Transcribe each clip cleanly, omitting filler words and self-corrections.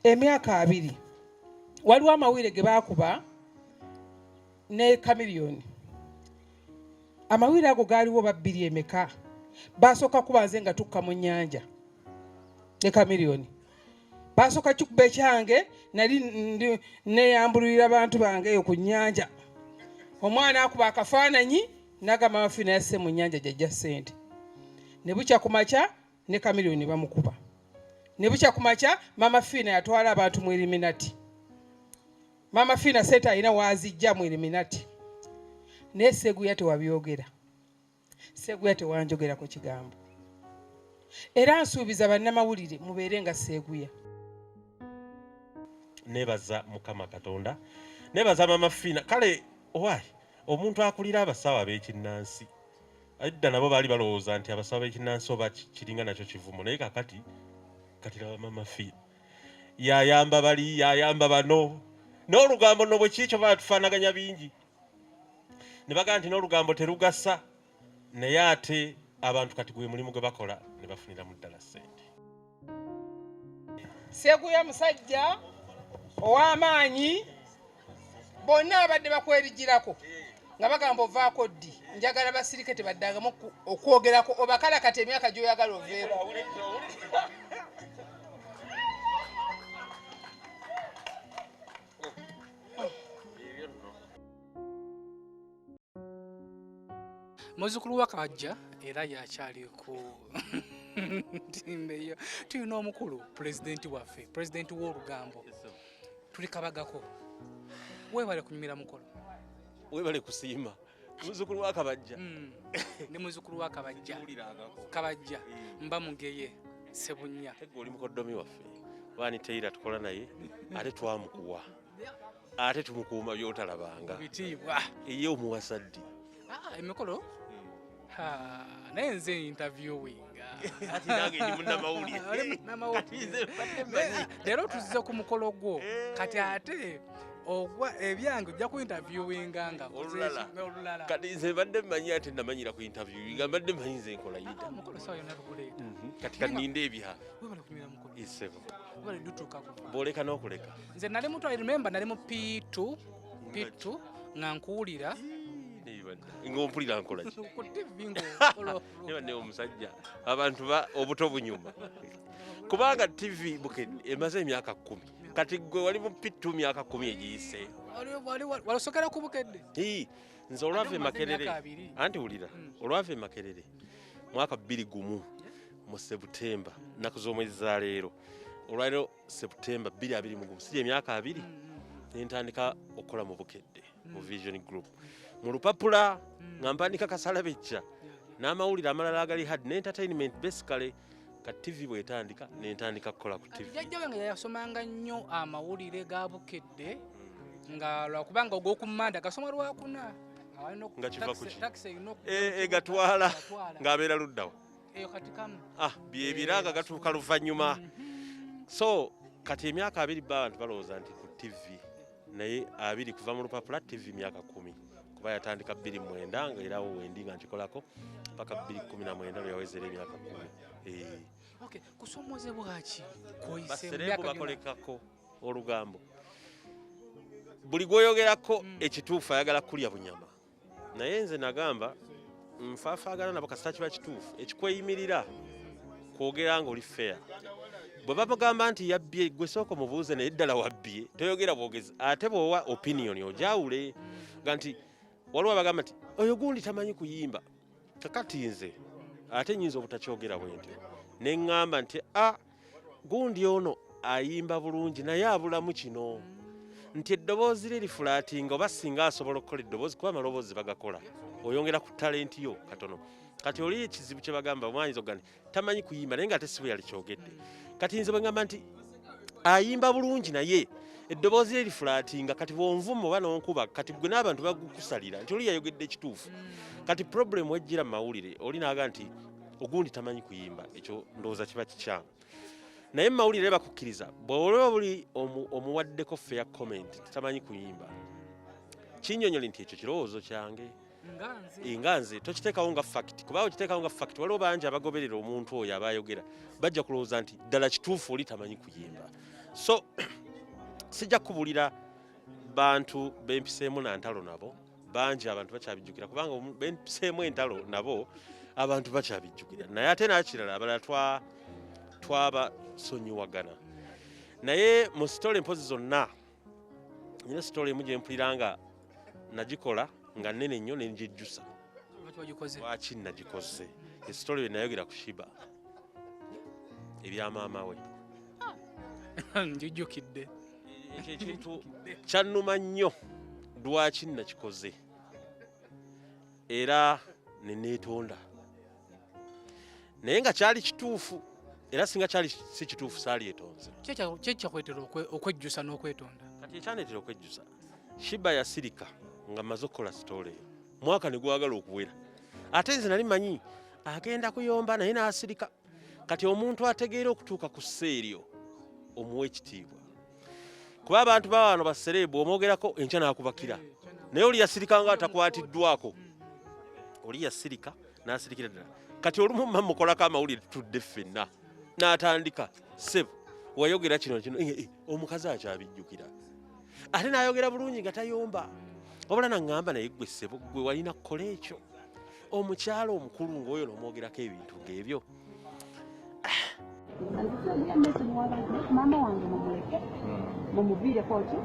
Emyaka 20 waliwo amawulire ge baakuba ne Chameleone. Amawulire ago gaaliwo babbiri emeka? Basooka kuba nze nga tukka mu nnyanja ne Chameleone. Basooka kikuba ekyange, nali neyambululira bantu bange eyo ku nnyanja. Omwana akuba akafaananyi n'agamba Maama Fiina yasse mu nnyanja jajja ssente. Ne bukya ku makya ne Chameleone bamukuba. Ne bukya ku makya Maama Fiina yatwala abantu mu Illuminati. Maama Fiina ssente alina waazijja mu Illuminati. Naye Sseguya tewabyogera. Sseguya tewanjogerako kigambo. Era nsuubiza bannamawulire mubeere nga Sseguya. Nebaza Mukama Katonda, nebaza Maama Fiina. Kale owaayi omuntu akulira abasawo ab'ekinnansi, edda nabo baali balowooza nti abasawo b'ekinnansi oba kiringa nakyo kivumo, naye kakati kati laba Maama Fiina yayamba bali, yayamba bano n'olugambo nno bwe kiikyo batufaanaganya bingi ne bagamba nti n'olugambo terugasa, naye ate abantu kati gwe mulimu gwe bakola ne bafuniramu ddala ssente. Sseguya musajja ow'amaanyi, bonna abadde bakwerigirako nga bagamba ovaako ddi, njagala basirike tebaddangamu okwogerako obakala kati emyaka gy'oyagala oveeko. Muzzukulu wa Kabajja era yakyali ku ntimbe eyo. Tulina omukulu pulezidenti waffe, pulezidenti w'olugambo, tuli kabagako. Weebale kunyumira mukolo. Weebale kusiima. Muzzukulu wa Kabajja. Ndi muzzukulu wa Kabajja. Kabajja mba mugeye Ssebunya. Tegwe oli mukoddomi waffe. Baani Taylor tukola naye ate twamukuwa. Ate tumukuuma by'otalabanga. Bitiibwa. Ye omuwasa ddi? Emikolo? Naye nze interviewinga. Ati nange ndi munnamawulire. Oli munnamawulire. Kati nze mbadde mmanyi. Leero tuzze ku mukolo gwo. Kati ate ogwa ebyange ojja ku interviewinga nga olulala. Olulala. Kati nze mbadde mmanyi ate namanyira ku interviewinga, mbadde mmanyi nze nkola yita. Omukolo sawa yonna tuguleeta. Kati kaninde ebya. Webale kunyumira mukolo. Isebo. Webale dutuukako. Bw'oleka n'okuleka. Nze nali muto, I remember nali mu P2, P2 nga nkuwulira. Ng'ompulira nkola ki? Ku TV ng'okola. Naye banne omusajja abantu ba obuto bunyuma. Kubanga TV Bukedde emaze emyaka 10. Kati gwe wali mu P2 myaka 10 egiyise. Walisokera ku Bukedde? Hii, nze olwava e Ate omaze Makerere. emyaka abiri. Anti wulira, olwava e Makerere mwaka bbiri gumu mu September, nnaku z'omwezi za leero. Olwaleero September bbiri abiri mu gumu, siri emyaka 20, ne ntandika okukola mu Bukedde, mu Vision Group. Mu lupapula nga mpandika Kasalabecca n'amawulire amalala agali hard ne entertainment basically. Ka TV bw'etandika ne ntandika kukola ku TV. Jjajja wange yasomanga nnyo amawulire ga Bukedde nga lwakubanga ogw'okummanda gasoma lwakuna. Nga kiva ku ki? Taxi erina okuva mu Egatwala. Gatwala. Ng'abeera luddawa. Eyo kati kamu. Byebiranga gatuuka luvannyuma. So kati emyaka 20 ba abantu balowooza nti ku TV, naye 20 kuva mu lupapula TV myaka 10. Kuba yatandika bbiri mwenda nga era awo wendi nga nkikolako paka bbiri kumi na mwenda lwe yawezera emyaka 10. Okay, kusoomozebwa ki kw'oyise mu Baserebu myaka gyonna? bakolekako olugambo. Buli gw'oyogerako ekituufu ayagala kulya bunyama. Naye nze nagamba nfaafaagana nabo kasita kiba kituufu ekikweyimirira kwogera ng'oli fair. Bwe bamugamba nti yabbye, gwe sooka omubuuze naye ddala wabbye, toyogera bwogezi. Ate bw'owa opinion ogyawule. Ga nti waliwo abagamba nti oyo gundi tamanyi kuyimba. Kakati nze ate nnyinza obutakyogera bwe ntyo. Ne ŋŋamba nti a gundi ono ayimba bulungi naye abulamu kino. Nti eddoboozi lye lifulaatinga oba singa asobola okukola eddoboozi kuba amaloboozi bagakola. Oyongera ku talenti yo katono. Kati oli ekizibu kye bagamba omwayinza okugamba nti tamanyi kuyimba naye ng'ate si bwe yalikyogedde. Kati nze bwe ŋŋamba nti ayimba bulungi naye eddoboozi lye lifulaatinga, kati bw'onvuma oba n'onkuba kati gwe n'abantu bagukusalira nti oli yayogedde ekituufu. Kati problem wejjira mu mawulire oli n'agamba nti ogundi tamanyi kuyimba, ekyo ndowooza kiba kikyamu. Naye mu mawulire bakukkiriza bw'olaba buli omuwaddeko fair comment tamanyi kuyimba, kinnyonnyola nti ekyo kirowoozo kyange. Nga nze tokiteekawo nga fact, kuba okiteekawo nga fact waliwo bangi abagoberera omuntu oyo abayogera bajja kulowooza nti ddala kituufu oli tamanyi kuyimba. So sijja kubulira bantu bempiseemu na ntalo nabo bangi, abantu bakyabijjukira kubanga bempiseemu entalo nabo abantu bakyabijjukira. Naye ate nakirala, abalala twabasonyiwagana. Naye mu story mpozi zonna, nyina story emu gye mpulira nga nagikola nga nnene nnyo, nenjejjusa. Lwaki wagikoze? Lwaki nagikoze? E story bye nayogera ku Sheebah ebya maama we. Njijjukidde. Ekyo ekintu kyannuma nnyo, lwaki nakikoze, era neneetonda. Naye nga kyali kituufu, era singa kyali si kituufu saalyetonze. Ki kyakuleetera okwejjusa n'okwetonda? Kati ekyandeetera okwejjusa, Sheebah yasirika nga mmaze okukola story eyo, mwaka ne gwagala okuwera, ate nze nali manyi agenda kuyomba, naye n'asirika. Kati omuntu ategeera okutuuka ku sseeryo omuwa ekitiibwa, kuba abantu baba wano ba celeb, omwogerako enkya n'akubakira, naye oli yasirika nga atakwatiddwako. Oli yasirika n'asirikira ddala. Kati olumu mma mukolako amawulire, tutudde ffenna, n'atandika, "Sebo, wayogera kino kino." Eh, eh, omukazi akyabijjukira, ate n'ayogera bulungi nga tayomba, wabula naŋŋamba, "Naye gwe ssebo, gwe walina kukola ekyo, omukyalo omukulu ng'oyo n'omwogerako ebintu ng'ebyo." Maama wange mumuleke, mumuviireko ki,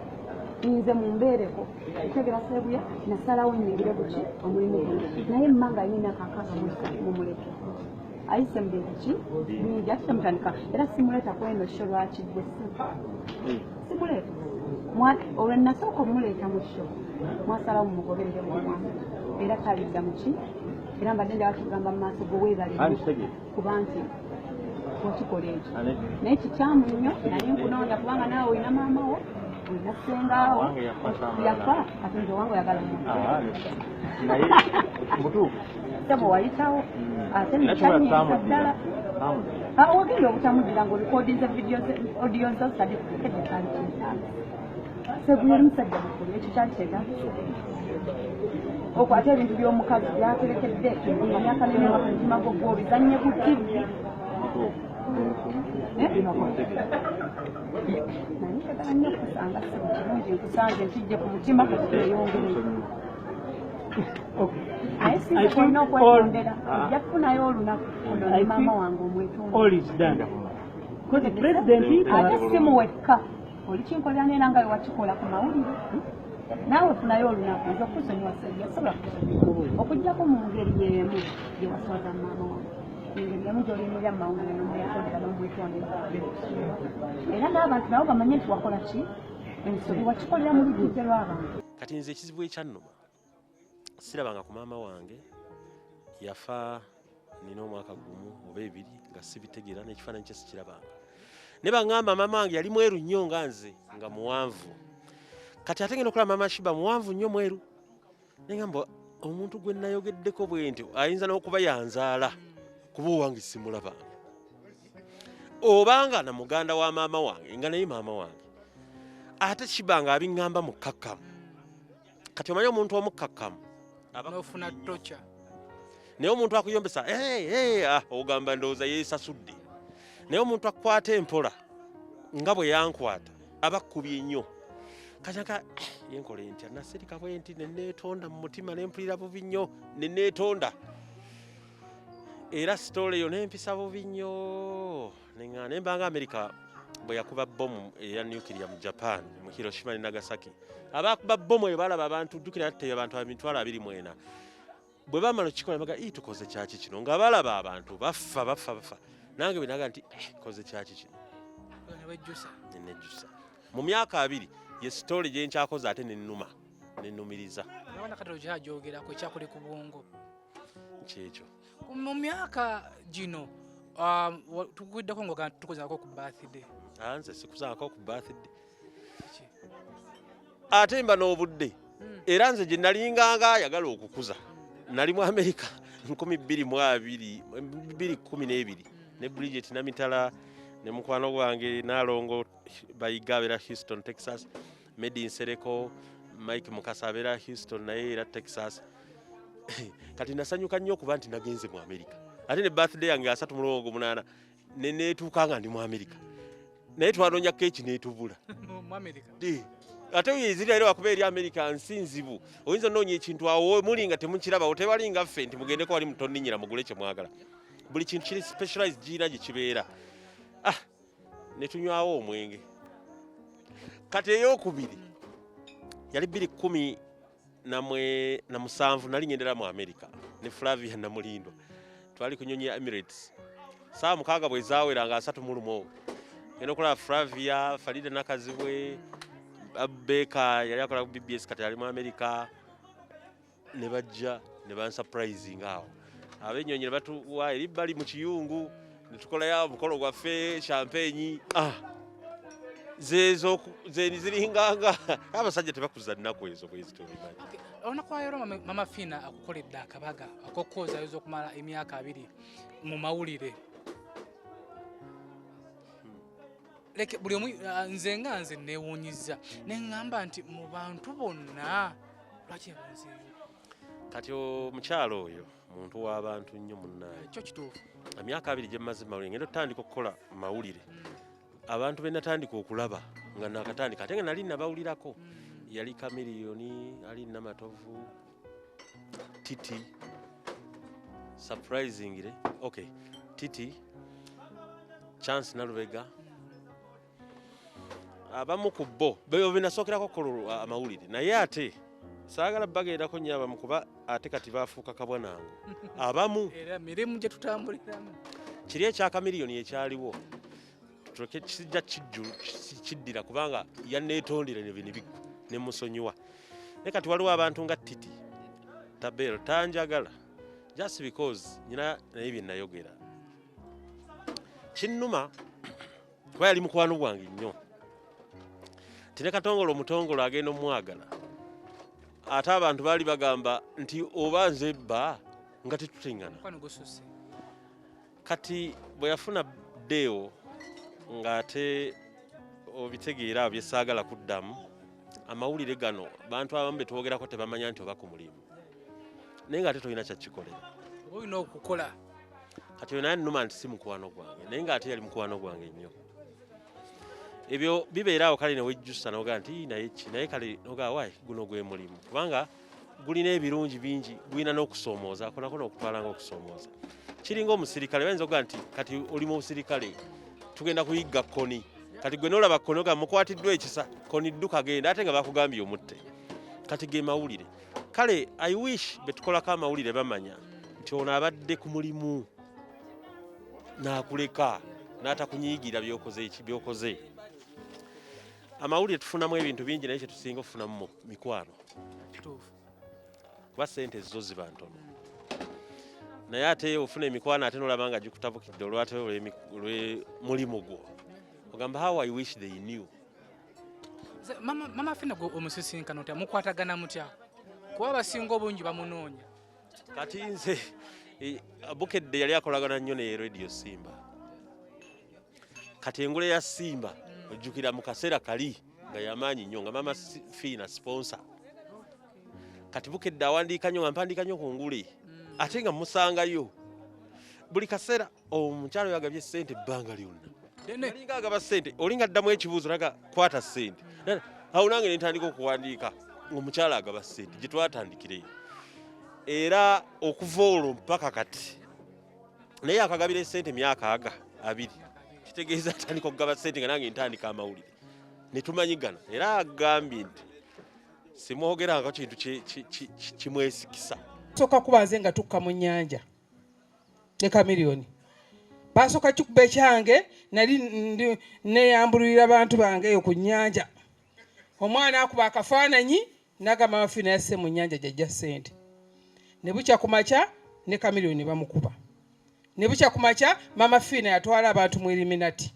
nze mumbeereko. Otegera Sebuya, nasalawo nyingire buki omulimu guno, naye mma nga alina emyaka 63, mumuleke, ayise mu bintu ki bingi, ate temutandika. Era simuleeta kweno show. Lwaki gwe simuleeta? Olwo nasooka omuleeta mu show, mwasalawo mumugoberere mu mwana, era talidda muki. Era mbadde njala kugamba mu maaso go, weebale kuba nti wakikola ekyo, naye kikyamu nnyo. Naye nkunoonya kubanga naawe olina maama wo, olina ssengaawo yafa, ate nze owange oyagala omuntu. Naye mutuufu. Sebo, wayitawo ate nekyanyiza ddala. Wagenda obutamuddira nga orikodinze video, audio zo, certificate, kyali kyetaaga. Seguyo oli musajja mukulu, ekyo kyali kyetaaga okwate ebintu by'omukazi byaterekedde emyaka n'emyaka ku mutima gwo, gwobizanye ku TV. Naye njagala nnyo okusanga sebo, kirungi nkusanze, ntijje ku mutima kati tweyongereyo, naye sinze olina okwetondera, ojja kufunayo olunaku ono ne maama wange omwetonde. Ate si muwekka, oli kinkolera neera nga wewakikola ku mawulire. Naawe funayo olunaku, nze okusonyiwa sajja sobola kusonyiwa okugjako mu ngeri y'emu gye waswaza maama wange, engeri emu gy'oliyimirira mu mawulire n'omwetondera n'omwetondera, era n'abantu nabo bamanye nti wakola ki ensobi, wakikolera mu lujjudde lw'abantu. Kati nze ekizibu ekyannuma, sirabanga ku maama wange, yafa nina omwaka 1 oba 2 nga sibitegeera, n'ekifaananyi kye sikirabanga. Ne baŋŋamba maama wange yali mweru nnyo nga nze, nga muwanvu. Kati ate ngenda okulaba maama Sheebah muwanvu nnyo, mweru, neŋŋamba omuntu gwe nayogeddeko bwe ntyo ayinza n'okuba yanzaala, kuba owange simulabanga, obanga na muganda wa maama wange nga naye maama wange. Ate Sheebah nga abiŋŋamba mukkakkamu. Kati omanyi omuntu omukkakkamu aba N'ofuna tocha. Naye omuntu akuyombesa, "Hey, hey," ah, ogamba ndowooza yeesasudde. Naye omuntu akukwata empola nga bwe yankwata, aba akkubye nnyo. Kati yenkola entya? Nasirika bwe nti neneetonda mu mutima, nempulira bubi nnyo, neneetonda. Era story eyo nempisa bubi nnyo. Neŋŋa nembanga Amerika bwe yakuba bomu eya nuclear mu Japan, mu Hiroshima ne Nagasaki. Abakuba bomu eyo balaba abantu, jjukira yatta abantu 240,000. Bwe bamala okukikola baga, "Ii, tukoze kyaki kino?" Nga balaba abantu bafa, bafa, bafa. Nange bwe naga nti, "Eh, koze kyaki kino?" Newejjusa. Nenejjusa mu myaka 20. Ye story gye nkyakoze, ate nennuma, nennumiriza. Abaana kati okyagyogerako, ekyakuli ku bwongo. Kyekyo. Mu myaka gino tuguddeko nga tukuzaako ku birthday. Ah, nze sikuzaako ku birthday. Kiki? Ate mba n'obudde. Era nze gye nalinganga ayagala okukuza, nali mu Amerika 2020, 2012, ne Bridget Namitala ne mukwano gwange Nalongo Bayiga abeera Houston, Texas, Medi Nsereko, Mike Mukasa abeera Houston naye era Texas. Kati nasanyuka nnyo okuba nti nagenze mu Amerika, ate ne birthday yange 38 neneetuuka nga ndi mu Amerika. Naye twanoonya keeki n'etubula. Mu America. Ate Isiraeri wakuba eri America nsi nzibu. Oyinza onoonya ekintu awo muli nga temukirabawo, tebali nga ffe nti mugendeko wali mutonninyira mugule kye mwagala. Buli kintu kiri specialized girina gye kibeera. Ne tunywawo omwenge. Kati ey'okubiri yali 2017, nali ngendera mu America ne Flavia Namulindwa. Twali ku nnyonyi ya Emirates. Ssaawa 6 bwe zaawera nga 31. Ngenda okulaba Flavia, Farida Nakazibwe, Beka yali akola ku BBS kati ali mu America, ne bajja ne bansurprising awo. Ab'ennyonyi ne batuwa eri bali mu kiyungu, ne tukolayo omukolo gwaffe, champagne. Zezo ze ziringanga abasajja tebakuza nnaku ezo bwe zityo bimanyi. Olunaku lwa leero Mama Fiina akukoledde akabaga ak'okwozaayoza okumala emyaka 2 mu mawulire. Leke buli omu, nze nga nze neewuunyizza ne ŋŋamba nti mu bantu bonna lwaki yalonzeeyo? Kati omukyalo oyo muntu w'abantu nnyo munnange. Kyo kituufu. Emyaka 2 gye mmaze mu mawulire, ngenda otandika okukola mawulire. Abantu be natandika okulaba nga nakatandika ate nga nali nabawulirako. Yali Chameleone, Ali Namatovu, Titi, surprisingly, okay, Titi, Chance Nalubega. Abamu ku bo be nasookerako okukola amawulire, naye ate saagala bagendako nnyo abamu kuba ate kati baafuuka kabwa nangu. Abamu era mirimu gye tutambuliramu. Kiri ekya Chameleone ekyaliwo kijja kiddira kubanga yanneetondera ne bino biggwa ne musonyiwa. Naye kati waliwo abantu nga Titi Tabero tanjagala just because nyina naye bye nayogera. Kinnuma kuba yali mukwano gwange nnyo. Nti ne Katongole omutongole agenda omwagala. Ate abantu baali bagamba nti oba nze bba nga tetuteŋŋana. Kati bwe yafuna Deo ng'ate obitegeera abo bye saagala kuddamu, amawulire gano bantu abamu be twogerako tebamanya nti oba ku mulimu. Naye ng'ate tolina kyakikolera. Oba olina okukola. Kati oyo naye nnuma nti si mukwano gwange, naye ng'ate yali mukwano gwange nnyo. Ebyo bibeera awo kale ne wejjusa n'ogamba nti naye ki, naye kale n'ogamba wayi guno gwe mulimu. Kubanga gulina ebirungi bingi, gulina n'okusoomooza, ako nako n'okutwala ng'okusoomooza. Kiringa omusirikale, bayinza okugamba nti kati oli mu busirikale, tugenda kuyigga Koni. Kati gwe n'olaba Koni ogamba mukwatiddwa ekisa, Koni dduka genda, ate nga bakugambye omutte. Kati ge mawulire. Kale I wish be tukolako amawulire bamanya nti ono abadde ku mulimu n'akuleka n'atakunyiigira by'okoze eki by'okoze. Amawulire tufunamu ebintu bingi, naye kye tusinga okufunamu mu mikwano. Kuba ssente zo ziba ntono. Naye ate ofuna emikwano ate n'olaba nga gikutabukidde olwate olw'omulimu gwo. Ogamba how I wish they knew. Mama Fiina gwe omusisinkano otya, mukwatagana mutya? Kuba abasinga obungi bamunoonya. Kati nze Bukedde yali akolagana nnyo ne Radio Simba. Kati engule ya Simba ojjukira mu kaseera kali nga yamaanyi nnyo nga Mama Fiina sponsor. Kati Bukedde awandiika nnyo nga mpandiika nnyo ku ngule ate nga musangayo. Buli kaseera omukyalo yagabye ssente ebbanga lyonna. Olinga agaba ssente, olinga addamu ekibuuzo naga kwata ssente. Awo nange ne ntandika okuwandiika ng'omukyala agaba ssente gye twatandikireyo. Era okuva olwo mpaka kati naye akagabira essente myaka aga 2. Kitegeeza atandika okugaba ssente nga nange ntandika amawulire. Ne tumanyigana era agambye nti simwogerangako kintu kimwesikisa. Sooka kuba nze nga tukka mu nnyanja ne Chameleone. Basooka kikuba ekyange, nali neeyambulirira bantu bange eyo ku nnyanja. Omwana akuba akafaananyi n'agamba Mama Fiina yasse mu nnyanja gy'aggya ssente. Ne bukya ku makya ne Chameleone ne bamukuba. Ne bukya ku makya Mama Fiina yatwala abantu mu Illuminati.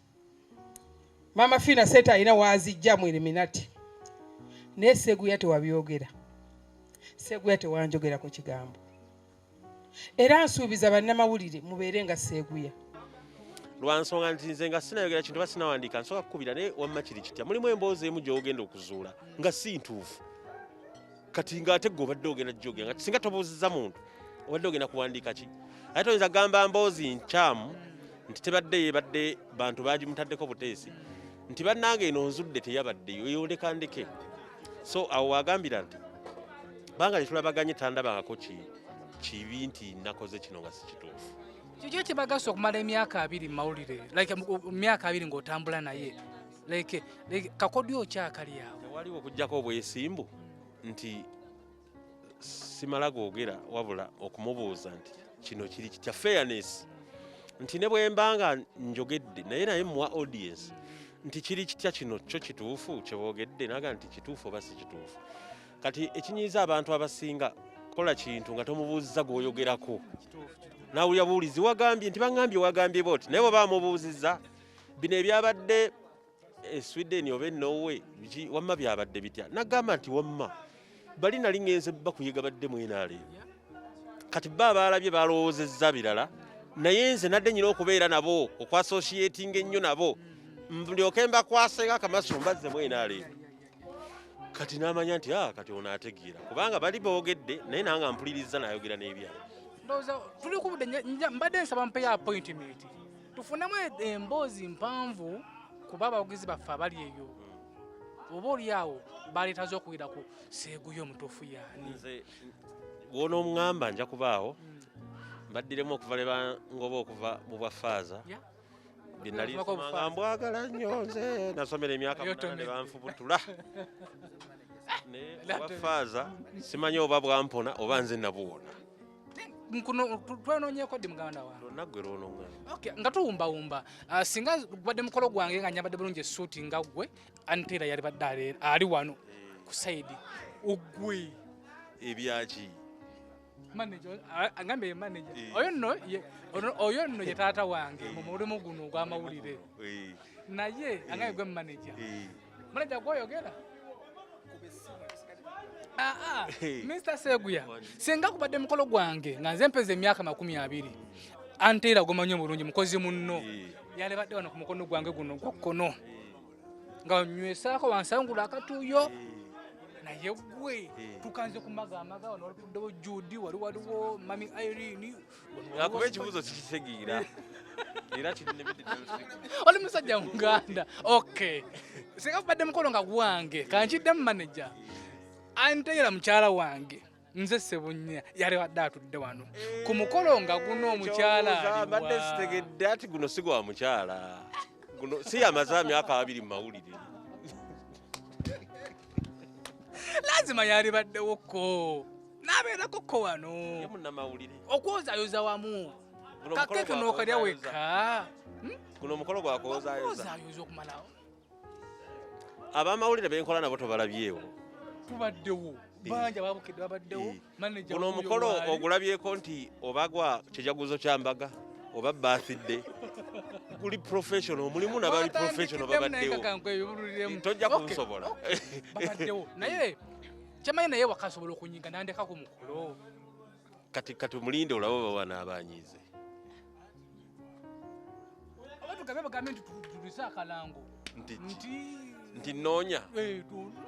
Mama Fiina ssente alina waazijja mu Illuminati. Naye Sseguya tewabyogera. Sseguya tewanjogerako kigambo. Era nsuubiza bannamawulire mubeere nga Sseguya. Lwa nsonga nti nze nga sinayogera kintu oba sinawandiika nsooka kukubira, naye wamma kiri kitya? Mulimu emboozi emu gy'ogenda okuzuula nga si ntuufu. Kati ng'ate ggwe obadde ogenda gyogera nga singa tobuuzizza muntu obadde ogenda kuwandiika ki? Ate toyinza kugamba mboozi nkyamu nti tebadde yebadde bantu baagimutaddeko buteesi. Nti bannange eno nzudde teyabaddeyo, eyo ndeka ndeke. So awo wagambira nti banga lyetulabaganye tandabangako kibi nti nakoze kino nga si kituufu. Kiki ekibagasa okumala emyaka 20 mu mawulire, like myaka 20 ng'otambula naye, like kakodyo okyakali awo? Tewaliwo okuggyako obwesimbu nti simala googera, wabula okumubuuza nti kino kiri kitya, fairness, nti ne bwe mba nga njogedde naye muwa audience nti kiri kitya, kino kyo kituufu kye boogedde, naga nti kituufu oba si kituufu. Kati ekinyiiza abantu abasinga kola kintu nga tomubuuziza gw'oyogerako, nawulira buwulizi wagambye nti baŋŋambye wagambye bw'oti, naye bw'oba amubuuzizza bino ebyabadde e Sweden oba e Norway wamma byabadde bitya, nagamba nti wamma bali nali ngenze bakuyiga badde mwenaale. Kati ba abaalabye balowoozezza birala, naye nze nadde nyina okubeera nabo okwasociatinga ennyo nabo ndyoke mbakwasenga akamasu mbazze mwenaale. Kati n'amanya nti kati ono ategeera, kubanga bali boogedde naye nange mpuliriza nayogera n'ebyange. Ndowooza tuli ku budde, mbadde nsaba mpeyo appointment tufunemu emboozi mpanvu kuba abawagizi baffe abali eyo oba oli awo baleetaze okuwira ku Seguyo omutuufu yaani. Nze w'onooŋŋamba nja kubaawo, mbaddiremu okuva lwe bangoba okuva mu bwafaaza. Bye nali nsoma nga mbwagala nnyo, nze nasomera emyaka 8 ne banfubutula. Naye obwafaaza simanyi oba bwampona oba nze nabuwona. Twenoonyeeko ddi muganda wange? Lwonna ggwe lw'onoŋŋamba. Okay, nga tuwumbawumba. Singa gubadde mukolo gwange nga nyambadde bulungi essuuti nga ggwe, Anteera yali badde ali wano ku sayidi ogwe. Ebyaki? Manager, angambe ye manager. Oyo nno ye taata wange mu mulimu guno ogw'amawulire. Naye angambe gwe manager. Manager gw'oyogera? Mr. Seguya, singa kubadde mukolo gwange nga nze mpeza emyaka 20, Anteera gomanyi omulungi mukozi munno yalibadde wano ku mukono gwange guno gwa kkono nga nywesaako wansangula akatuuyo, naye gwe tukanze kumagamaga wano wali Judy, wali waliwo Mami Irene. Akuba ekibuuzo kikitegeera era oli musajja muganda. Okay, singa kubadde mukolo nga gwange kankiddemu manager Anteera mukyala wange nze Ssebunya yalibadde atudde wano ku mukolo nga guno omukyala mbadde sitegedde ati guno si gwa mukyala, guno si yamaze emyaka 20 mu mawulire. Lazima yalibaddewokko n'abeerako ko wano okwozayoza wamu kakeke n'okalya wekka. Guno omukolo gwa kwozayoza okumalawo. Abamawulire benkola nabo tobalabyewo, tubaddewo banja babukedde babaddewo. Guno omukolo ogulabyeko nti oba gwa kijaguzo kya mbaga oba birthday, guli professional, mulimu nabali professional babaddewo, tojja kunsobola babaddewo. Naye kyamanyi naye wakasobola okunyiga nandeka ku mukolo. Kati mulinde olabe oba wanaabanyiize. Oba tugambe bagambe nti tulise akalango nti nnoonya.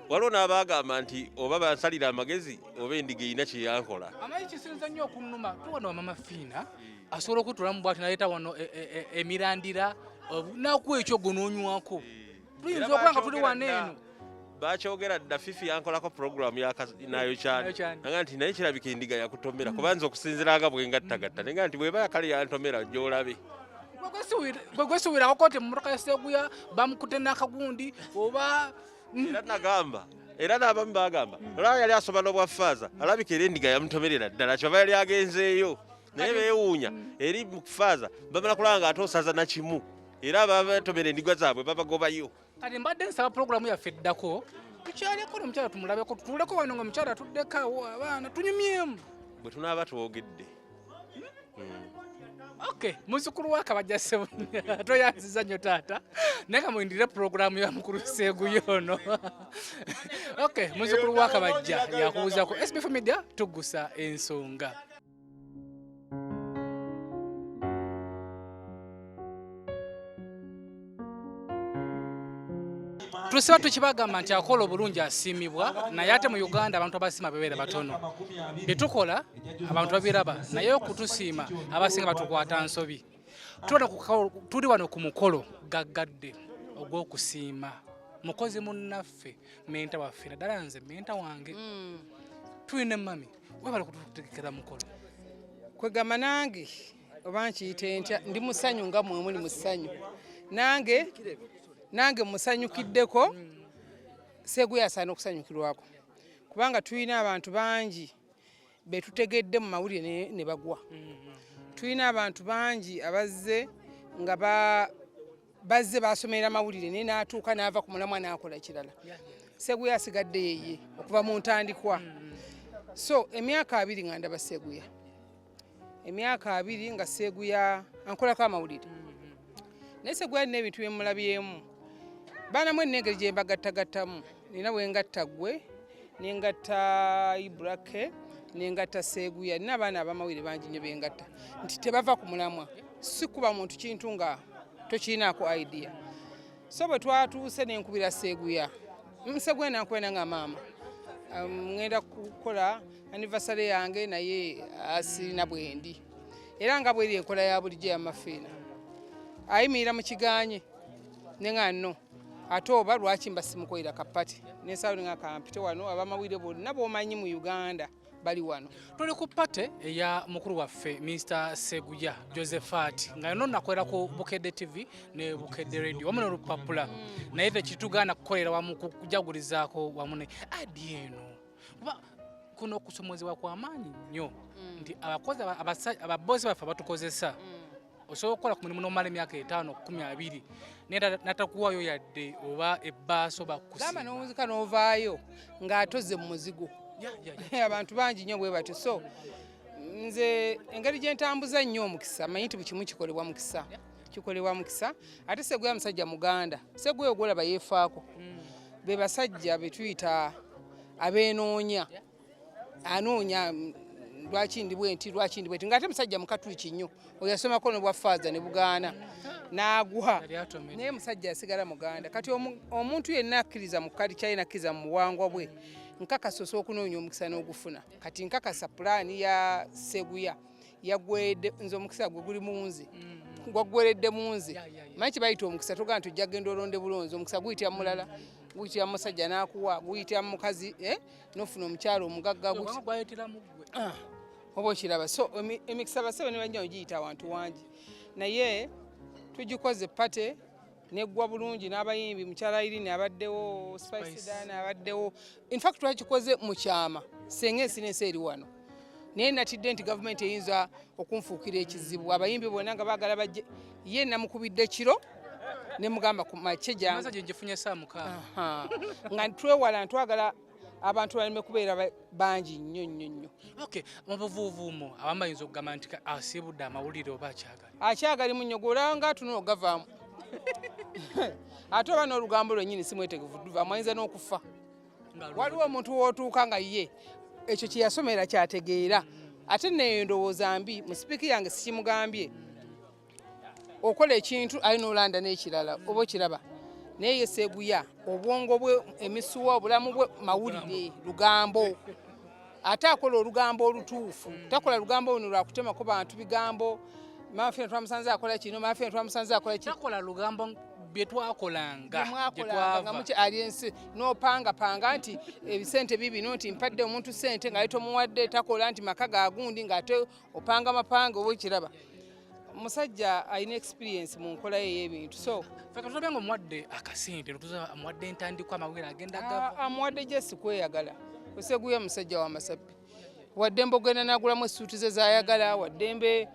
Waliwo n'abaagamba nti oba bansalira amagezi oba endiga erina kye yankola. Amanyi kisinza nnyo okunnuma tuwano Mama Fiina asobola okutulamu bw'ati naleeta wano emirandira nakuwa ekyogo n'onywako. Tuyinza okuba nga tuli wano eno. Bakyogera dda, Fifi yankolako puroguramu nayo kyani nga nti naye kirabika endiga yakutomera kubanza okusinziira nga bwe ngattagatta naye nga nti bw'eba yakale yantomera gy'olabe. Gwe gwesiwirako kooti mu mmotoka ya Seguya bamukute n'akagundi oba era nagamba era n'abamu bagamba olaba yali asoma n'obwafaaza alabika era endiga yamutomerera ddala kyova yali agenzeeyo naye beewuunya eri mu kufaaza bamala kulaba nga ate osaza na kimu era abatomera endiga zaabwe babagobayo. Kati mbadde nsaba pulogulaamu yaffe eddako tukyaleko n'omukyala tumulabeko, tutuuleko wano nga omukyala atuddeko awo abaana tunyumyemu bwe tunaaba twogedde. Okay, muzzukulu wa Kabajja Ssebunya toyanziza nnyo taata, naye nga mulindire pulogulaamu ya mukulu Seguyo ono. Okay, muzzukulu wa Kabajja yakubuuzaako SBF Media tugusa ensonga. Tusiba tukibagamba nti akola obulungi asiimibwa, naye ate mu Uganda abantu abasiima bebeera batono. Bye tukola abantu babiraba, naye okutusiima abasinga batukwata nsobi. Tuli wano ku mukolo gaggadde. Ogw'okusiima mukozi munnaffe, mentor waffe, naddala nze mentor wange. Tulina mami, webale kututegekera mukolo. Kwegamba nange oba nkiyite ntya, ndi musanyu nga mwe muli musanyu. Nange musanyukiddeko. Seguya asaana okusanyukirwako kubanga tulina abantu bangi betutegedde mu mawulire ne bagwa. Tulina abantu bangi abazze nga bazze basomera mawulire, naye n'atuuka n'ava ku mulamwa n'akola kirala. Seguya asigadde yeye okuva mu ntandikwa. So emyaka 20 nga ndaba Seguya, emyaka 20 nga Seguya ankolako amawulire, naye Seguya nina ebintu byemulabyemu. Baana mwe, nina engeri gye mbagattagattamu. Nina bwengatta ggwe, nengatta Ibrake, nengatta Seguya. Nina abaana abamawulire bangi nnyo bengatta nti tebava ku mulamwa. Si kuba muntu kintu nga tokirinaako idea. So bwe twatuuse nenkubira Seguya, Seguya nankubira nga, "Maama, ŋŋenda kukola anniversary yange, naye sirina bwendi." Era nga bweri enkola ya bulijjo yamafeena, ayimirira mu kiganye nenga no ate oba lwaki mba simukolera ka party. Nensawo nenga kampite wano abamawulire bonna b'omanyi mu Uganda bali wano. Tuli ku party eya mukulu waffe Mr Seguya Josephat, nga yonna nakolera ku Bukedde TV ne Bukedde Radio wamu n'olupapula, naye tekitugaana kukolera wamu kujagulizaako wamu ne adi eno, kuba kuno okusomozebwa kw'amaanyi nnyo nti abakozi ababosi baffe abatukozesa, osobola okukola ku mulimu n'omala emyaka 50, 20, naye natakuwayo yadde oba ebbaaso. Gamba bakusiima. N'owunzika n'ovaayo ng'atoze mu muzigo. Abantu bangi nnyo bwe batyo. So nze engeri gye ntambuza nnyo omukisa, manyi nti buli kimu kikolebwa mukisa, kikolebwa mukisa. Ate Seguya musajja muganda. Seguya ogwolaba yeefaako, be basajja be tuyita abeenoonya. Anoonya, lwaki ndi bwe nti, lwaki ndi bwe nti, ng'ate musajja mukatuliki nnyo. Oyo yasomako n'obwa faaza ne bugaana n'agwa. Yali atomedde. Naye musajja asigala muganda. Kati omuntu yenna akkiriza mu kali kyalina, akkiriza mu buwangwa bwe, nkakasa osobola okunoonya omukisa n'ogufuna. Kati nkakasa pulaani ya Seguya yagwedde nze, omukisa gwe guli mu nze, gwaggweredde mu nze. Manyi kye bayita omukisa, togamba nti ojja genda olonde bulonzi. Omukisa guyitira mulala, guyitira musajja n'akuwa, guyitira mu mukazi, nofuna omukyalo omugagga. Kubanga gwayitira mu ggwe. Ah, oba okiraba. So emikisa basebe ne bajja ogiyita awantu wangi, naye tugikoze party neggwa bulungi n'abayimbi. Mukyala Irene abaddewo, Spice. Spice. Diana abaddewo. In fact twakikoze mu kyama, senga ensi n'ensi eri wano, naye natidde nti gavumenti eyinza okunfuukira ekizibu. Abayimbi bonna nga baagala bajje, ye namukubidde kiro ne mugamba ku makye jangu. Message ngifunye saa 6. Aha. Nga twewala, ntwagala abantu baleme kubeera bangi nnyo nnyo nnyo. Okay, mu buvuuvuumo abamu bayinza okugamba nti asiibudde amawulire oba akyagala. Akyagalimu nnyo, gwolanga tunula ogavaamu, ate oba n'olugambo lwennyini si mwetegefu duvaamu, ayinza n'okufa. Nga Waliwo omuntu w'otuuka nga ye ekyo kye yasomera kyategeera, ate neyo ndowooza mbi. Mu speech yange sikimugambye, okola ekintu aye n'olanda n'ekirala, oba okiraba. Naye ye Seguya obwongo bwe, emisuwa, obulamu bwe mawulire, lugambo. Ate akola olugambo olutuufu, takola lugambo luno lwakutemako bantu bigambo. Mafia twamusanze akola kino, mafia twamusanze akola kino. Takola lugambo bye twakolanga gye Mwakolanga nga twava. Muki ali ensi n'opangapanga nti ebisente bibino, nti mpadde omuntu sente nga tomuwadde. Takola nti maka gagundi ng'ate opanga mapanga, oba ekiraba. Omusajja alina experience mu nkola ye ey'ebintu, so Ffe katulabe nga omuwadde akasente, tuza amuwadde entandikwa, amawulire agenda gava. Amuwadde jesi kweyagala. Oseguya musajja wa masappi, waddembe ogenda nagulamu essuuti ze zayagala, waddembe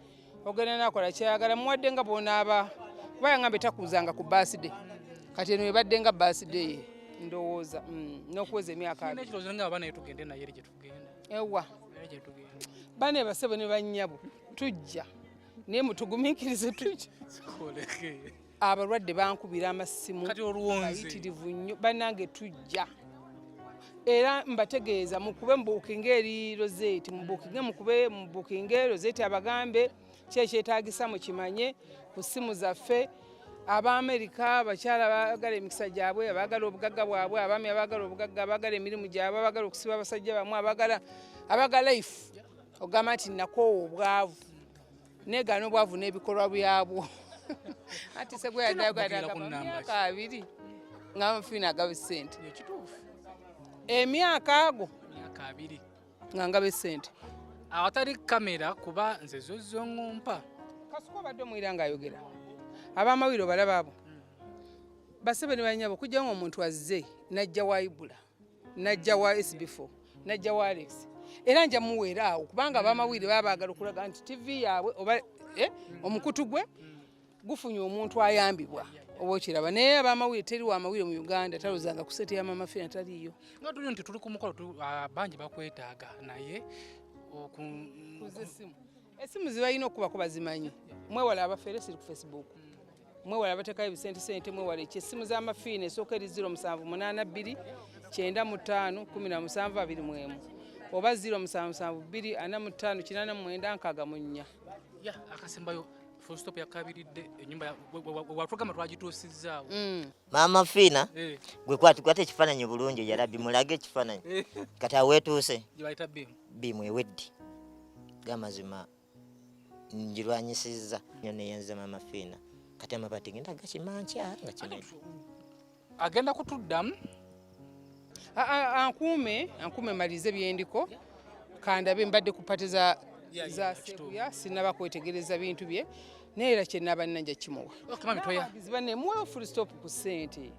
ogenda nakola kyayagala. Muwadde nga bwonaaba, kuba yaŋambe takuuzanga ku birthday. Kati eno ebadde nga birthday ye, ndowooza, n'okuweza emyaka 20. N'ekirowoozo nga aba naye tugende naye eri gye tugenda. Ewa? Eri gye tugenda. Bane basebo ne bannyabo, tujja, naye mutugumiikirize, tujja. Sikoleke. Abalwadde bankubira amasimu Kati olwonze. bayitirivu nnyo. Bannange, tujja, era mbategeeza mukube mubookinge eri Rosette, mubookinge, mukube mubookinge Rosette, abagambe kyekyetagisa mukimanye ku ssimu zaffe. Abaamerika, abakyala abaagala emikisa gyabwe, abaagala obugagga bwabwe, abaami abaagala obugagga, abaagala emirimu gyabwe, abaagala okusiba abasajja bamwe, abaagala life ogamba nti nakoowa obwavu, negaana obwavu n'ebikolwa byabwo. Ati segweyadagadaga 20 nga Mama Fiina agaba essente. Emyaka ago 20 nga ngaba essente. Awatali kamera kuba nze zozzo ngompa. Kasuku obadde omwira ng'ayogera. Abamawulire obalaba abo. Basebe ne bannyabo kujja ng'omuntu azze n'ajja wa Ibula, n'ajja wa SB4, n'ajja wa Alex. Era nja muweera awo kubanga abamawulire baba baagala okulaga nti TV yaabwe oba omukutu gwe gufunye omuntu ayambibwa oba okiraba. Naye abamawulire teri wamawulire mu Uganda talozanga ku ssente ya Mama Fiina taliiyo. Nga tuli nti tuli ku mukolo bangi bakwetaaga naye essimu. Essimu zibalina okukubako bazimanyi. Mwewala abafeere siri ku Facebook. Mwewala abateekayo ebisente sente mwewala eki essimu za Mama Fiina esooka eri 0782 95 17 21 oba 0772 45 89 64. Ya akasembayo full stop yakabiridde ennyumba watugamba twagituusizzaawo. Mama Fiina gwe kwata ekifaananyi bulungi yalabbi mulage ekifaananyi. Kati aweetuuse gye bayita biimu. Biimu ewedde. Gamazima njirwanyisizza nnyo neyenza Mama Fiina. Kati amabaati genda gakima nkya nga kino. Agenda kutuddamu. Ankuume malize byendiko kandabe mbadde ku pate za Seguya sinaba kwetegereza bintu bye naye era kye naba nina nja kimuwa. Banne muweewo full stop ku ssente.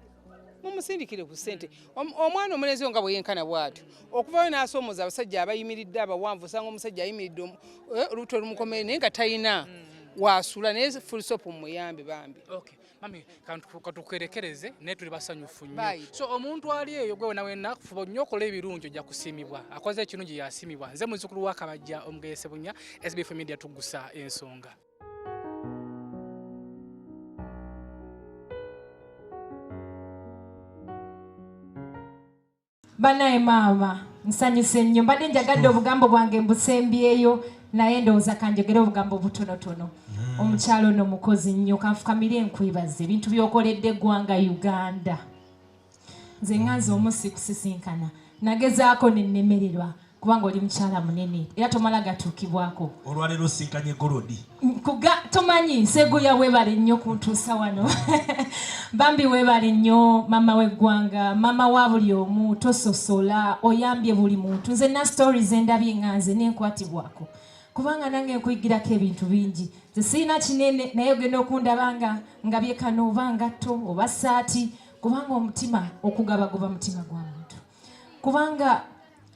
Mumusindikire ku ssente. Omwana omulenzi nga bwe yenkana bw'atyo okuvayo n'asoomoza abasajja abayimiridde abawanvu osanga omusajja ayimiridde olubuto olumukomere naye nga talina wasula naye full stop muyambe bambi. Okay. Mami katukerekereze naye tuli basanyufu nnyo. So omuntu ali eyo gwe wena wena fuba nnyo okola ebirungi ojja kusiimibwa. Akoze ekirungi yasiimibwa. Nze muzzukulu wa Kabajja Omugeye Ssebunya, SB4 Media tugusa ensonga. Banaye maama nsanyuse nnyo mbadde njagadde obugambo bwange mbusembyeyo naye ndowooza kanjogere obugambo butonotono. Omukyalo ono mukozi nnyo kanfukamire enkwebaze ebintu by'okoledde eggwanga Uganda. Nze nganze omusi kusisinkana nagezaako ne nnemererwa kubanga oli mukyala munene era tomala gatuukibwako. Olwaleero osinkanye Golodi. Tomanyi Seguya weebale nnyo kuntuusa wano. Bambi weebale nnyo mama w'eggwanga, mama wa buli omu, tososola, oyambye buli muntu. Nze na stories endabye nga nze nenkwatibwako kubanga nange nkuyigirako ebintu bingi. Nze sirina kinene naye ogenda okundaba nga ngabye kano oba ngatto oba ssaati kubanga omutima okugabagoba mutima gwa muntu. Kubanga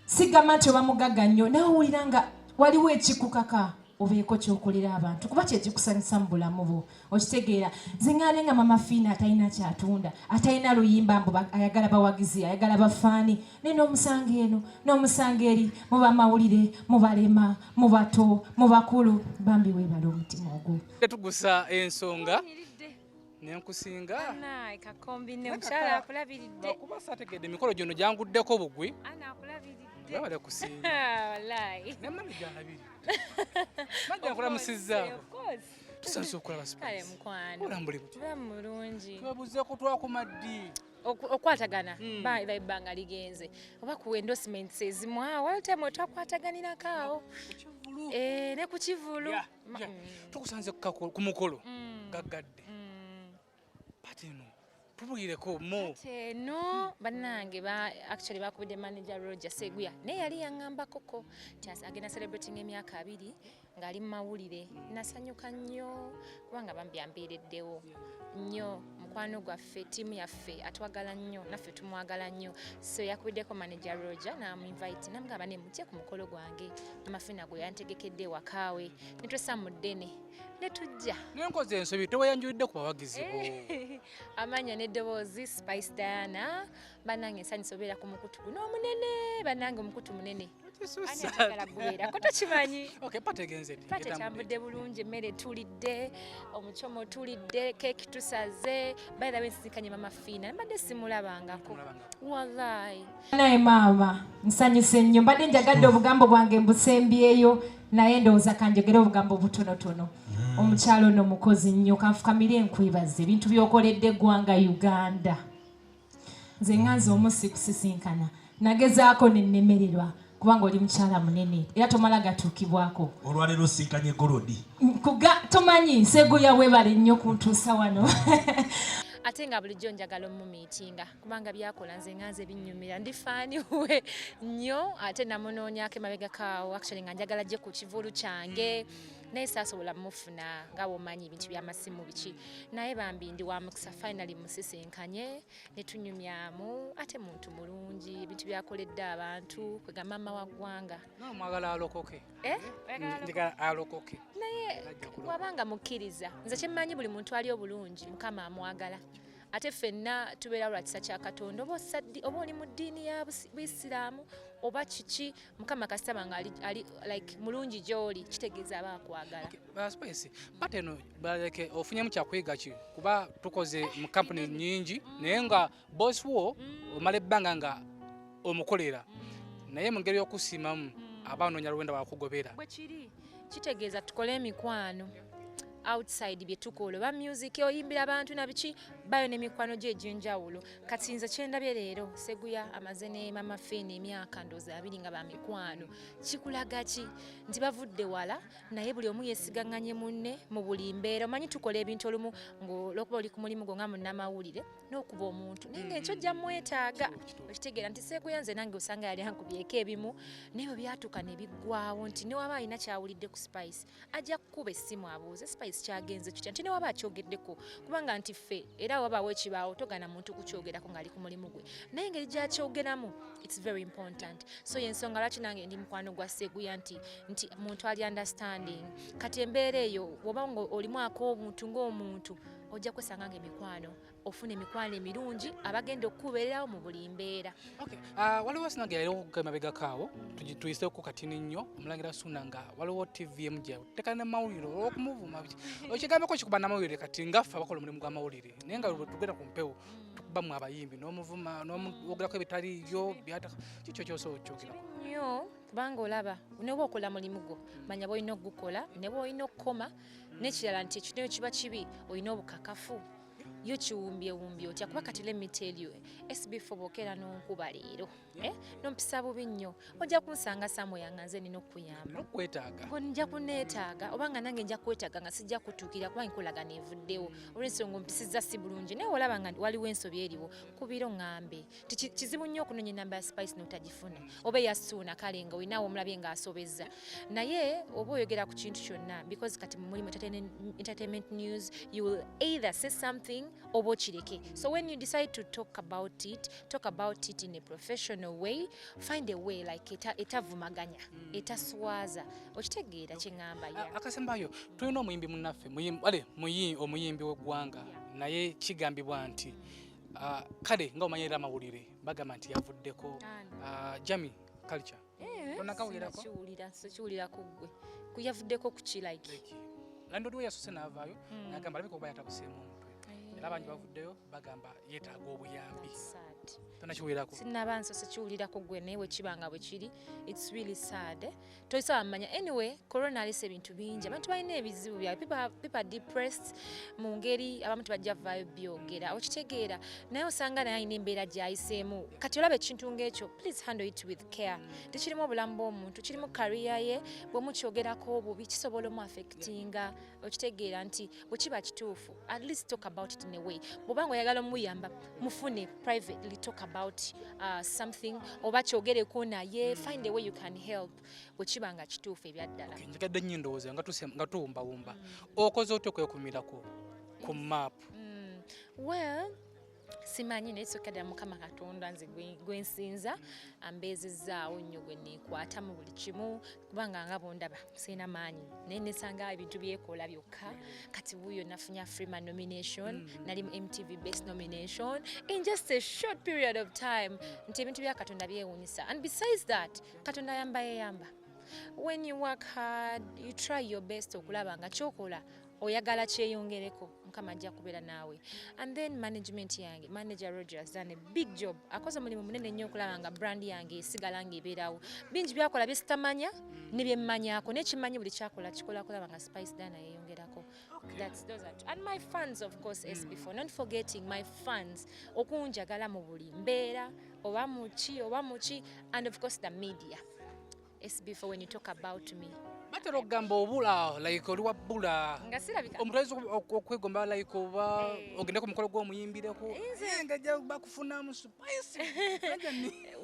sigamba nti oba mugagga nnyo nawe owulira nga waliwo ekikukaka obeeko ky'okolera abantu kuba kye kikusanyusa mu bulamu bwo okitegeera. Nze ŋŋaane nga Mama Fiina atalina kyatunda atalina luyimba mbu ayagala bawagizi ayagala bafaani naye n'omusanga eno n'omusanga eri mu bamawulire mu balema mu bato mu bakulu bambi weebale omutima ogwo. Tugusa ensonga nenkusinga omukyala akulabiridde kuba saategedde emikolo gyono gyanguddeko bugwi. Webale kusinga. Ne mami gyalabiri. Majja nkulamusizzaako. Tusanyuse okulaba Spice. Olambule butya? Tulamu mulungi. Twebuzeeko twakoma ddi? Okwatagana ebbanga ligenze oba ku endorsements ezimu awo waliwo time twakwataganirako awo ne ku kivulu. Tukusanze ku mukolo gaggadde. Pate eno tubulireko mo. Pate eno bannange actually bakubidde manager Roger Seguya naye yali yaŋŋambakoko nti agenda celebrating emyaka 2 ng'ali mu mawulire. Nasanyuka nnyo kubanga bambi ambeereddewo nnyo mukwano gwaffe ttiimu yaffe atwagala nnyo naffe tumwagala nnyo. So yakubiddeko manager Roger n'amuinvite namugamba ne mujje ku mukolo gwange Mama Fiina gwe yantegekedde ewakaawe ne twessa mu ddene ne tujja. Nenkoze ensobi teweeyanjulidde ku bawagizi bo. Amanya n'eddoboozi Spice Diana bannange nsanyusa obeera ku mukutu guno omunene bannange omukutu munene. Gubeerako tokimanyi. Pate etambudde bulungi emmere tulidde omuchomo tulidde keeki tusaze. By the way nsisinkanye Mama Fiina mbadde simulabangako wallahi. Naye maama nsanyuse nnyo mbadde njagadde obugambo bwange mbusembyeyo naye ndowooza kanjogere obugambo butonotono. Omukyalo ono mukozi nnyo kanfukamire enkwebaze ebintu by'okoledde eggwanga Uganda. Nze nganze omusi kusisinkana nagezaako ne nnemererwa Kubanga oli mukyala munene era tomala gatuukibwako. Olwaleero osinkanye Golodi. Kuga tomanyi Seguya, webale nnyo kuntuusa wano. Ate nga bulijjo njagala omumiitinga kubanga byakola nze nga nze binnyumira, ndi fan we nnyo. Ate namunoonyako emabega kaawo, actually nga njagala gye ku kivulu kyange, naye saasobola mufuna, nga bwomanyi ebintu by'amasimu biki. Naye bambi ndi wa mukisa, finally musisinkanye ne tunyumyamu. Ate muntu mulungi, ebintu byakoledde abantu, kwega maama wa ggwanga. Mwagala alokoke? Eh? Njagala alokoke. Naye wabanga mukkiriza, nze kyemmanyi buli muntu ali obulungi Mukama amwagala. Ate ffenna tubeera lwa kisa kya Katonda, oba oba oli mu ddiini ya Buisiraamu oba kiki, Mukama kasitaba nga ali like mulungi gy'oli, kitegeeza aba akwagala. Spice, but eno baleke ofunyemu kyakuyiga ki? Kuba tukoze mu kampuni nyingi, naye nga boss wo omala ebbanga nga omukolera, naye mu ngeri y'okusiimamu aba anoonya luwenda wakugobera. Bwe kiri, kitegeeza tukole emikwano outside bye tukola, oba music oyimbira abantu na biki, bayo n'emikwano gye egy'enjawulo. Kati nze kyendabye leero, Seguya amaze ne Mama Fina emyaka ndoozi 20 nga bamikwano. Kikulaga ki? Nti bavudde wala, naye buli omu yeesigaŋŋanye munne mu buli mbeera. Omanyi tukola ebintu olumu ng'olwokuba oli ku mulimu gwo nga munnamawulire n'okuba omuntu, naye ng'enkyo ojja mwetaaga. Okitegeera nti Seguya nze nange osanga yali ankubyeko ebimu, naye bwe byatuuka ne biggwawo, nti newaba alina kyawulidde ku Spice ajja kukuba essimu abuuze Spice kyagenze kitya, nti newaba akyogeddeko, kubanga nti ffe era wabaawo ekibaawo togana muntu kukyogerako ng'ali ku mulimu gwe, naye engeri gyakyogeramo, it's very important. So yensonga lwaki nange ndi mukwano gwa Seguya, nti muntu ali understanding. Kati embeera eyo bw'oba nga olimu ak'obuntu ng'omuntu, ojja kwesanga nga emikwano, ofuna emikwano emirungi abagenda okukubeererawo mu buli mbeera. Okay. Waliwo sinange yali okuga emabegako awo, tuyiseko katini nnyo omulangira Suna, nga waliwo TV emu gye teka ne mawulire olw'okumuvuma biki. Okigambeko kikuba namawulire kati ngaffe abakola omulimu gw'amawulire, naye nga bwe tugenda ku mpewo tukubamu abayimbi n'omuvuma n'omwogerako ebitaliiyo byata kikyo kyosobola okyogerako? Nnyo, kubanga olaba ne bwokola mulimu gwo, manya bwolina okugukola ne bwolina okukoma. N'ekirala nti ekyo kiba kibi, olina obukakafu yo kiwumbyewumbye otya? Kuba kati let me tell you, SB4, bwokeera n'onkuba leero, eh, nompisa bubi nnyo, ojja kunsanga somewhere nga nze nina okukuyamba. Nokwetaaga. Ngo nja kuneetaaga, oba nga nange nja kwetaaga nga sijja kutuukira kuba enkolagano evuddewo olw'ensonga ompisizza si bulungi. Naye olaba nga waliwo ensobi eriwo, kubiro ŋŋambe. Kizibu nnyo okunoonya enamba ya Spice n'otagifuna, oba eya Suuna, kale nga olinawo omulabye ng'asobezza, naye oba oyogera ku kintu kyonna, because kati mu mulimu entertainment news, you will either say something oba okireke. So when you decide to talk about it, talk about it in a professional way. Find a way like etavumaganya, etaswaza. Okitegeera kyeŋŋamba? Yeah. Akasembayo, tulina omuyimbi munnaffe, ale omuyimbi w'eggwanga, naye kigambibwa nti kale nga omanyi era amawulire bagamba nti yavuddeko. Ani? Jami Culture. Eh, Tonakawulirako? Sinakiwulira, sikiwulira ku ggwe. Kuyavuddeko ku ki, like? Landlord we yasose n'avaayo n'agamba alabika okuba yatabuseemu omutwe, era bangi bavuddeyo bagamba yeetaaga obuyambi. That's sad. Tonakiwulirako? Sinaba, nsose kiwulirako gwe, naye bwe kiba nga bwe kiri, it's really sad, eh? Tosobola manya. Anyway, corona alese ebintu bingi, abantu balina ebizibu byabwe. People are depressed mu ngeri abamu tebajja vaayo byogera, okitegeera? Naye osanga naye alina embeera gy'ayiseemu. Kati olaba ekintu ng'ekyo, please handle it with care. Tekirimu obulamu bw'omuntu, kirimu career ye. Bwe mukyogerako obubi kisobola omu affectinga. Okitegeera nti bwe kiba kituufu, at least talk about it in a way. Bw'oba nga oyagala omuyamba, mufune privately, talk about something oba kyogereko, naye find a way you can help bwe kiba nga kituufu ebyaddala. Okay, njagadde nnyo endowooza nga tuwumbawumba. Okoze otya okwekumirako ku maapu? Well, simanyi, naye soka ddala Mukama Katonda nze gwe nsinza ambeezezzaawo nnyo, gwe neekwata mu buli kimu, kubanga nga bondaba sirina maanyi, naye nesanga ebintu byekola byokka. Kati wuuyo nafunye Afrima nomination, nali mu MTV Best nomination in just a short period of time, nti ebintu bya Katonda byewuunyisa. And besides that, Katonda ayamba, yeyamba. When you work hard, you try your best okulaba nga kyokola oyagala kyeyongereko, Mukama ajja kubeera naawe. And then management yange, manager Roger has done a big job, akoze omulimu munene nnyo okulaba nga brand yange esigala ng'ebeerawo. Bingi byakola byesitamanya ne byemmanyako, nekimanyi buli kyakola kikola kulaba nga Spice Diana yeyongerako. Those are two. And my fans, of course, SB4, not forgetting my fans, okunjagala mu buli mbeera, oba muki oba muki, and of course the media. SB4 when you talk about me. Batera okugamba obula like oli wabbula Nga sirabika. Omuntu ayinza okwegomba like oba eh. ogende ku mukolo gw'omuyimbireko eh, nga jja bakufunamu spice.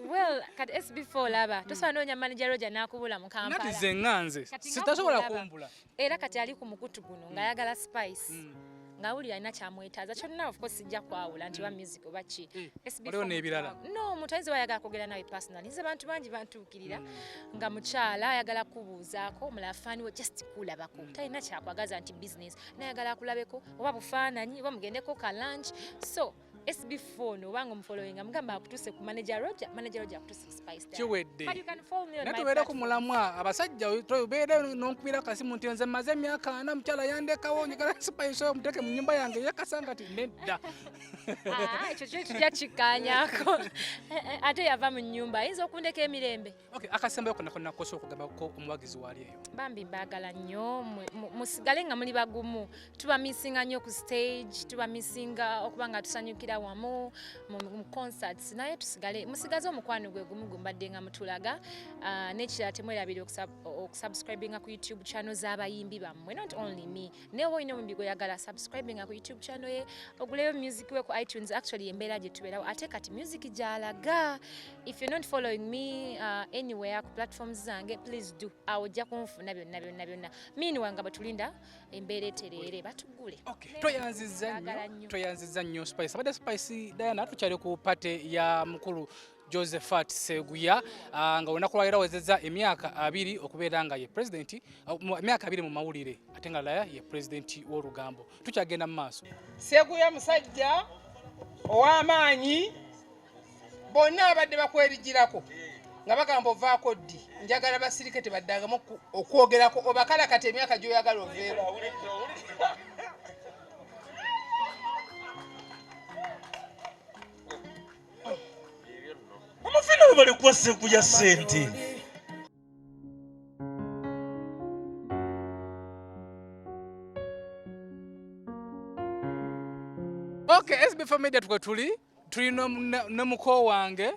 Well, kati SB4 olaba tosobola noonya manager Roger n'akubula mu Kampala. Nati nze nga nze sitasobola kumbula. Era kati ali ku mukutu guno ng'ayagala spice. Ng'awulira alina kyamwetaaza kyonna, of course sijja kwawula nti oba music oba ki. SB4 Waliwo n'ebirala. No, omuntu ayinza oba ayagala kwogera nawe personally. Nze bantu bangi bantuukirira nga mukyala ayagala kubuuzaako, omulala faani we just kulabako, talina kyakwagaza nti business, naye ayagala akulabeko oba bufaananyi oba mugendeko ka lunch. So SB4 no obanga omufollowinga mugamba akutuuse ku manager Roger, manager Roger akutuuse ku Spice Diana. Kiwedde. But you can follow me on Naye my tubeere ku platform. mulamwa abasajja obeere n'onkubira akasimu nti nze mmaze emyaka 40 mukyala yandekawo njagala Spice oyo muteeke mu nnyumba yange eyakasa nga ti nedda. Ah, ekyo kyo tujja kikkaanyaako. Ate yava mu nnyumba ayinza okundeka emirembe. Okay, akasembayo konna konna kosa okugambako omuwagizi waali eyo. Bambi mbaagala nnyo, musigale nga muli bagumu. Tuba missinga nnyo ku stage, tuba missinga okuba nga tusanyukira wamu mu concerts, naye tusigale musigaze omukwano gwe gumu gwe mbadde nga mutulaga. N'ekirala temwerabira okusubscribinga ku YouTube channel z'abayimbi bammwe, not only me. Naye oba olina omuyimbi gw'oyagala, subscribinga ku YouTube channel ye, oguleyo music we ku iTunes. Actually embeera gye tubeerawo ate kati music gy'alaga. If you're not following me anywhere ku platforms zange, please do. Awo ojja kunfuna byonna byonna byonna. Meanwhile nga bwetulinda embeera etereere batugule. Okay, toyanzizza Baagala nnyo, nnyo. toyanzizza nnyo Spice. Abadde Spice Diana, tukyali ku party ya mukulu Josephat Seguya, nga olunaku lwaleero awezezza emyaka 20 okubeera nga ye president, emyaka 20 mu mawulire ate nga laya ye president w'olugambo. Tukyagenda mu maaso. Seguya musajja ow'amaanyi, bonna abadde bakwerigirako nga bagamba ovaako ddi, njagala basirike tebaddangamu okwogerako obakalakata emyaka gy'oyagala oveeko. Omufina we bali kuwa Seguya ssente. Okay, SB4 Media tukwe tuli ne muko wange.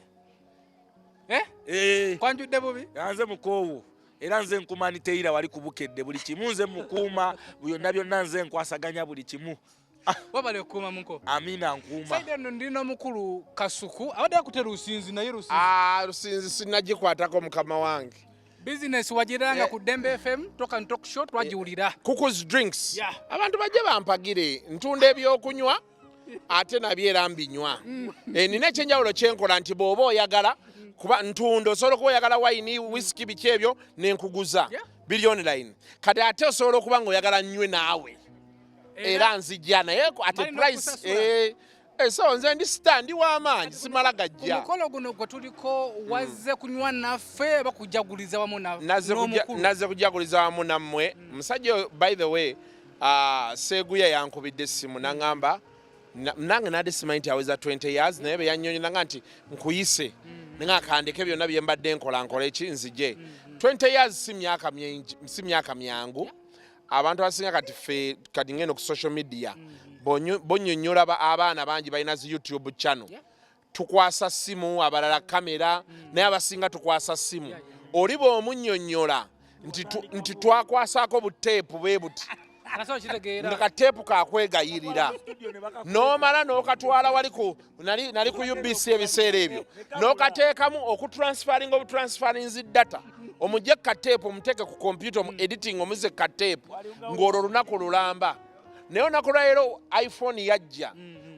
Kwanjudde bubi? Nze mukoowu. Era nze nkumani teira wali kubukedde buli kimu, nze mukuuma byonna byonna, nze nkwasaganya buli kimu. Wabale kuuma muko. Amina nkuuma. Saidi eno ndi n'omukulu Kasuku abadde akute Lusinzi, naye Lusinzi. Lusinzi sinnagikwatako mukama wange. Business wagiranga ku Dembe FM, Talk and Talk Show twagiwulira. Kuku's Drinks. Yeah. Abantu bajje bampagire, ntunda ebyokunywa ate nabyo era mbinywa. Nina ekyenjawulo kyenkola nti bw'oba oyagala kuba ntunda, osobola okuba oyagala wine, whisky, biki ebyo nenkuguza. Biri online. Kati ate osobola okuba ng'oyagala nnywe naawe. Era nzijja naye at a Mali price, n'okusasula. So nze ndi star, ndi w'amaanyi, simala gajja. Omukolo guno gwe tuliko wazze kunywa naffe oba kujaguliza wamu n'omukulu? Nazze kujaguliza wamu nammwe. Musajja oyo, by the way, Seguya yankubidde essimu n'aŋŋamba, nange nadde simanyi nti aweza 20 years, naye bwe yannyonnyola nga nti nkuyise. Nga kandeke byonna bye mbadde nkola, nkole ki nzije. 20 years si myaka mingi, si myaka myangu. Abantu abasinga kati ffe kati ngeno ku social media, bonnyonnyola abaana bangi balina zi YouTube channel. Tukwasa simu, abalala kamera, naye abasinga tukwasa simu. Oli bw'omunnyonnyola nti twakwasaako buteepu bwe buti. Akasobola kitegeera. Nga kateepu kakwegayirira. N'omala n'okatwala wali ku, nali ku UBC ebiseera ebyo. N'okateekamu okutransferringa obutransferrinzi data. Omugye kateepu omuteeke ku computer omu editing omuze kateepu ng'olwo olunaku lulamba. Naye olunaku lwaleero iPhone yajja.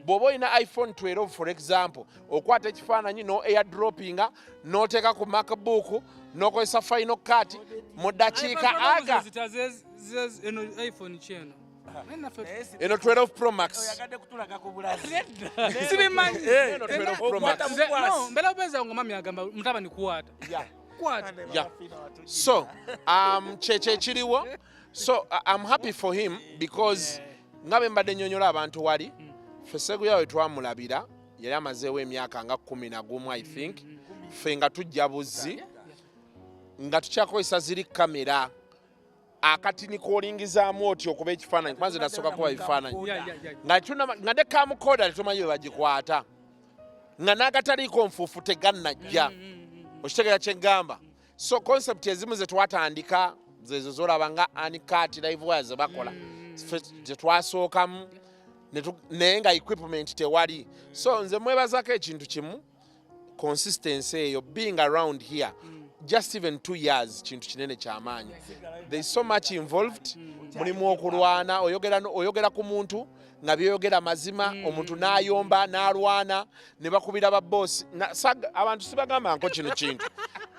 Bw'oba olina iPhone 12 for example, okwata ekifaananyi no airdroppinga, n'oteeka ku MacBook, n'okozesa Final Cut mu ddakiika iPhone aga. zita eno iPhone ki eno? Naye naffe Eno 12 Pro Max. Oyagadde kutulaga ku bulazi. Sibimanyi. Eno 12 Pro Max. Nze, no, mbeera bubeezi awo nga mami agamba mutabani kukwata. Kwata. Yeah. So, kye kiriwo. So, I'm happy for him because nga bwe mbadde nnyonnyola abantu wali, ffe Seguya we twamulabira, yali amazeewo emyaka nga 11, I think. Ffe nga tujja buzzi, nga tukyakozesa ziri kamera. Akatini k'olingizaamu oti okuba ekifaananyi, kuba nze nasooka kuba ebifaananyi. Nga nga ne camcorder tetumanyi bwe bagikwata. Nga n'agataliiko nfuufu tegannajja. Okitegeera kye ŋŋamba? So concept ezimu ze twatandika zezo zolaba nga uncut live wire ze bakola, ffe ze twasookamu, naye nga equipment tewali. So nze mwebazako ekintu kimu, consistency eyo, being around here just even 2 years kintu kinene kyamaanyi. There is so much involved. Mulimu okulwana, oyogera oyogera ku muntu nga byoyogera mazima, omuntu n'ayomba n'alwana ne bakubira ba boss. Abantu sibagamba nko kino kintu,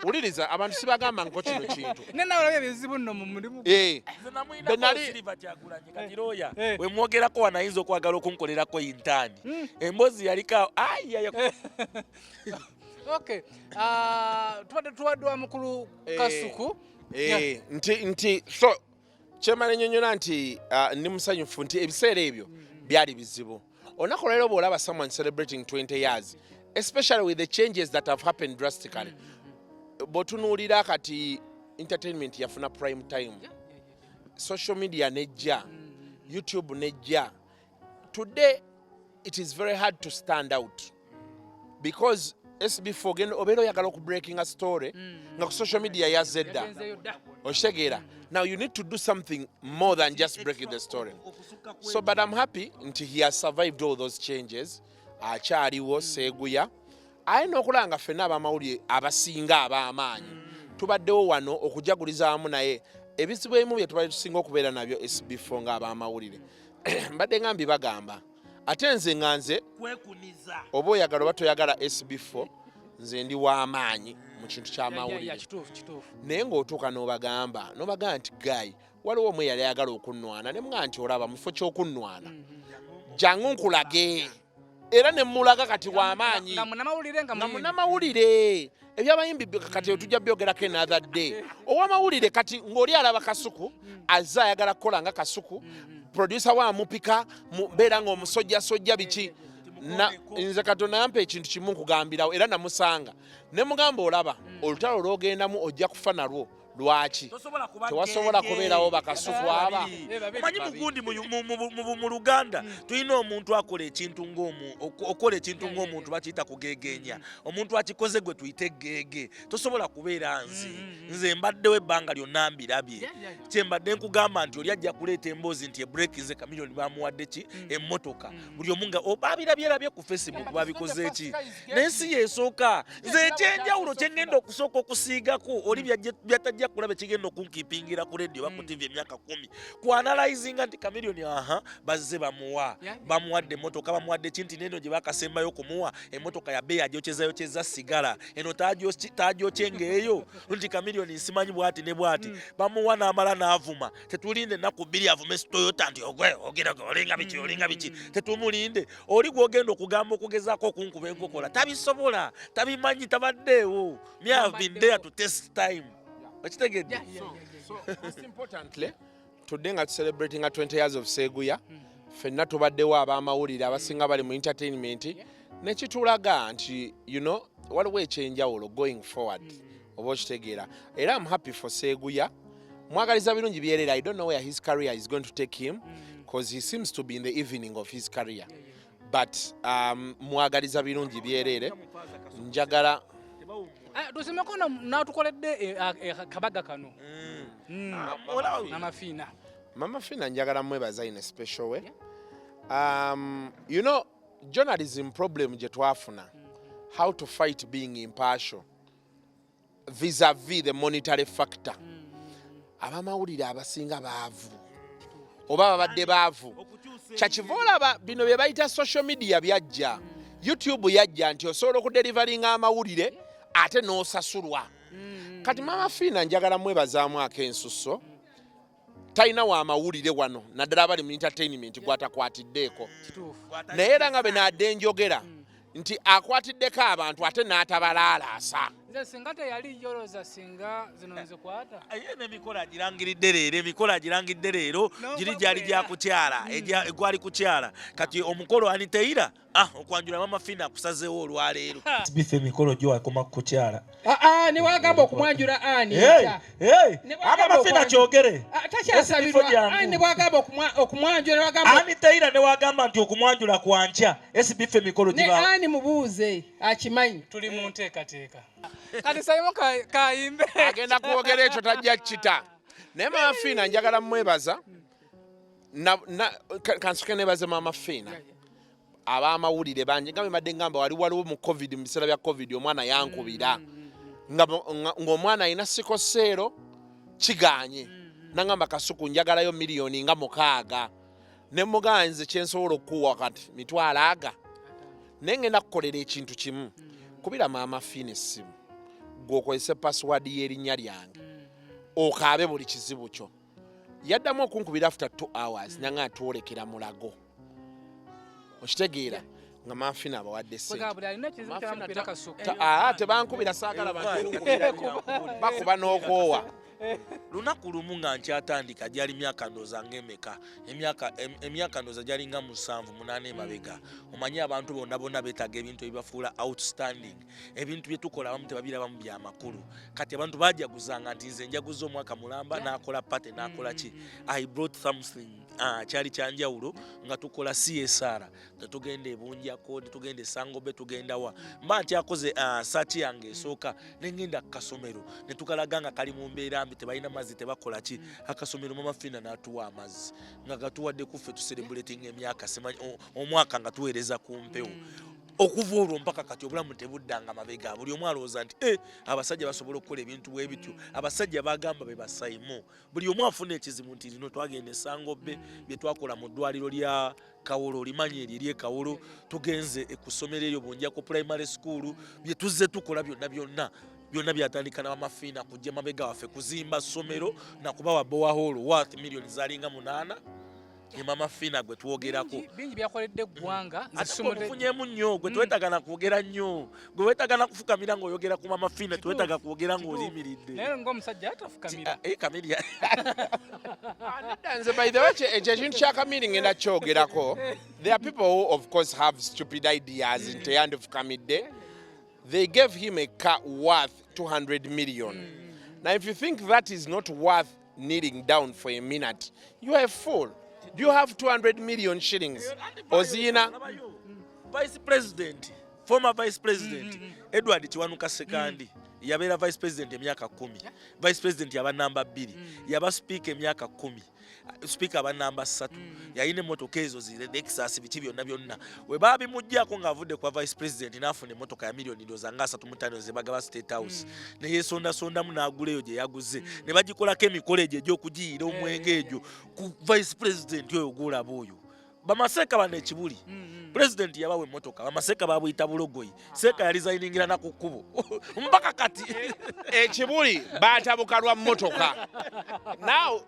wuliriza, abantu sibagamba nko kino kintu. Ne nawe olabye ebizibu nno mu mulimu. Eh, Nze namwinako. Silver Kyagulanyi kati looya we mwogerako wano ayinza okwagala okunkolerako intern. Emboozi yaliko ayaya. Okay. Ah, tubadde tuwadde wa mukulu Kasuku. Eh, nti so kyemala ennyonnyola nti ndi musanyufu nti ebiseera ebyo byali bizibu. Olunaku lwaleero bw'olaba someone celebrating 20 years, especially with the changes that have happened drastically, bw'otunuulira kati entertainment yafuna prime time, social media nejja, YouTube nejja, today it is very hard to stand out because SB4 genda obeera oyagala okubreakinga story nga ku social media yazze dda. Yagenzeyo dda. Okitegeera? Now you need to do something more than just breaking the story. So, but I'm happy nti he has survived all those changes, akyaliwo Seeguya. Aye n'okulaba nga ffenna abamawulire abasinga ab'amaanyi tubaddewo wano okujaguliza wamu naye, ebizibu ebimu bye tubadde tusinga okubeera nabyo SB4 ng'abamawulire, mbadde nga mbibagamba, ate nze nga nze Kwekuniza. Oba oyagala oba toyagala, SB4 nze ndi w'amaanyi mu kintu ky'amawulire. Ya, kituufu, kituufu. Naye ng'otuuka n'obagamba nti guy, waliwo omwe yali ayagala okunnwana, ne mugamba nti olaba mu kifo ky'okunnwana jangu nkulage, era ne mulaga kati w'amaanyi. Nga munnamawulire, nga Nga muyimbi. Munnamawulire, ebyabayimbi kati tujja byogerako another day. Owamawulire kati ng'oli alaba Kasuku azze ayagala kukola nga Kasuku, producer we amupika beera ng'omusojjasojja biki. Nze Katonda yampa ekintu kimu nkugambirawo, era namusanga ne mugamba, olaba olutalo lw'ogendamu ojja kufa nalwo. Lwaki? Tosobola kuba Tewasobola genge. kubeerawo bakasuku aba. Eh, babiri. Omanyi mugundi mu Luganda tulina omuntu akola ekintu okola ekintu ng'omuntu bakiyita kugegenya. Omuntu akikoze gwe tuyite geege. Tosobola kubeera nze. Nze mbaddewo ebbanga lyonna mbirabye. Kyembadde nkugamba nti oli ajja kuleeta emboozi nti ebreakinze Kamiliyoni bamuwadde ki, emmotoka, buli omu nga babirabyerabye ku Facebook, babikoze ki, naye si yeesooka. Nze ekyenjawulo kyengenda okusooka okusiigako oli byatajja kulaba, ekigenda okunkipingira ku radio oba ku TV emyaka 10, kuanalyzinga nti Kamiliyoni aha bazze bamuwa, bamuwadde emmotoka, bamuwadde ki, nti neno gye bakasembayo okumuwa emmotoka ya bbeeyi agyokyezayokeza sigala eno tagyokyengeeyo, nti Kamiliyoni nsimanyi bwati ne bwati bamuwa n'amala n'avuma. Tetulinde ennaku 2 avume Toyota nti ogwe ogira olinga biki, olinga biki. Tetumulinde. Oli gwogenda okugamba okugezaako okunkuba enkokola tabisobola, tabimanyi, tabaddeewo. Me have been there to test time, okitegedde? So, most importantly, today nga tucelebratinga 20 years of Seguya, ffenna tubaddewo ab'amawulire abasinga bali mu entertainment, nekitulaga nti waliwo ekyenjawulo going forward, oba okitegeera. Era I'm happy for Seguya, mwagaliza birungi byerera. I don't know where his career is going to take him because he seems to be in the evening of his career, but mwagaliza birungi byerere. Njagala Ah, tusimeko n'atukoledde kabaga kano. Mama Fiina. Mama Fina njagala mwebaza in a special way. Journalism problem gye twafuna, how to fight being impartial vis-a-vis the monetary factor. Abamawulire abasinga baavu oba babadde baavu. Kyakiva olaba bino bye bayita social media byajja, YouTube yajja, nti osobola okudelivaringa amawulire ate n'osasulwa. Kati Mama Fiina njagala mwebazaamu ak'ensusso. Talina wa mawulire wano naddala abali mu entertainment gwatakwatiddeeko. Naye era nga benaadde njogera nti akwatiddeko abantu ate n'atabalaalaasa. Nze singa teyali yoloza singa zino nzikwata. Ye n'emikolo agirangiridde leero, emikolo agirangiridde leero. No, giri gyali gwegwera. gya kukyala, egwali kukyala. Kati omukolo aniteira Ah, okwanjula mama Fina akusazeewo olwaleero. Bife emikolo gyo wakoma ku kukyala. Ah, ah, ne wagamba okumwanjula ani? Mama Fina kyogere. Takyasabirwa. Ani ne wagamba okumwanjula ne wagamba Ani Taylor ne wagamba nti okumwanjula kwankya. SB emikolo giba. Ne ani mubuuze akimanyi. Tuli mu nteekateeka. Kati Simon kayimbe. Agenda kwogera ekyo tajja kita. Naye Mama Fina njagala mmwebaza. Kansuke nebaze Mama Fina. Abamawulire bangi nga mbadde ngamba waliwo mu COVID, mu biseera bya COVID omwana yankubira ng'omwana alina sikoseero kiganye nangamba Kasuku njagalayo miliyoni nga 6 ne mugamba nze kye nsobola okukuwa kati mitwalo aga naye ngenda kukolera ekintu kimu kubira Maama Fina essimu gw'okozese password y'erinnya lyange okaabe buli kizibu kyo. Yaddamu okunkubira after 2 hours nanga twolekera mulago. Okitegeera nga Maama Fina abawadde ssente. Tebankubira saagala bantu bakuba n'okoowa. Lunaku lumu nga nkyatandika gyali myaka ndowooza ng'emeka, emyaka ndowooza gyali nga 7 8 emabega. Omanyi abantu bonna bonna beetaaga ebintu ebibafuula outstanding. Ebintu bye tukola abamu tebabirabamu bya makulu. Kati abantu bajaguzanga nti nze njaguza omwaka mulamba n'akola party n'akola ki. I brought something kyali kya njawulo nga tukola CSR. Tetugenda ebunjako, tetugenda esangobe, tugenda wa. Mba nkyakoze search yange esooka ne ngenda ku kasomero ne tukalaga nga kali mu mbeera mbi, tebalina mazzi, tebakola ki. Akasomero Mama Fina n'atuwa amazzi nga gatuwadde ku ffe tucelebrating emyaka simanyi omwaka nga tuweereza ku mpewo. Okuva olwo mpaka kati obulamu tebuddanga mabega. Buli omu alowooza nti abasajja basobola okukola ebintu bwe bityo. Abasajja bagamba be basayimu. Buli omu afuna ekizibu nti lino twagenda esangobbe bye twakola mu ddwaliro lya Kawolo, olimanyi eryo ery'e Kawolo, tugenze ku ssomero eryo Bunjako Primary School, bye tuzze tukola byonna byonna byonna byatandika na Mama Fina kujja mabega waffe kuzimba ssomero na kubawa borehole worth millioni zaalinga 8. Ye Mama Fina gwe twogerako. Bingi byakoledde eggwanga. Ate omufunyemu nnyo, gwe twetaaga na kwogera nnyo. Gwe weetaaga na kufukamira ng'oyogera ku Mama Fina, twetaaga kwogera ng'olimiridde. Naye ng'omusajja atafukamira. Kamiri. Nedda nze by the way ekyo ekintu kya Kamiri ngenda kyogerako. There are people who of course have stupid ideas nti yandifukamidde. They gave him a car worth 200 million. Now if you think that is not worth kneeling down for a minute, you are a fool. Do you have 200 million shillings? Ozina? Vice President, former Vice President Edward Kiwanuka Ssekandi yabeera Vice President emyaka 10. Vice President yaba namba 2, yaba Speaker emyaka 10, Speaker aba namba 3. Yalina emmotoka ezo zi Lexus biki byonna byonna. We baabimuggyako ng'avudde kwa Vice President n'afuna emmotoka ya miliyoni ndowooza nga 35 ze bagaba State House. Ne yeesondasondamu n'agula eyo gye yaguze. Ne bagikolako emikolo egyo egy'okugiyiira omwenge egyo ku Vice President oyo gw'olaba oyo. Bamaseeka bano ekibuli. President yabawa emmotoka, bamaseeka babuyita bulogoyi. Seeka yalizayiningira na ku kkubo. Mpaka kati. Ekibuli baatabuka lwa mmotoka. Now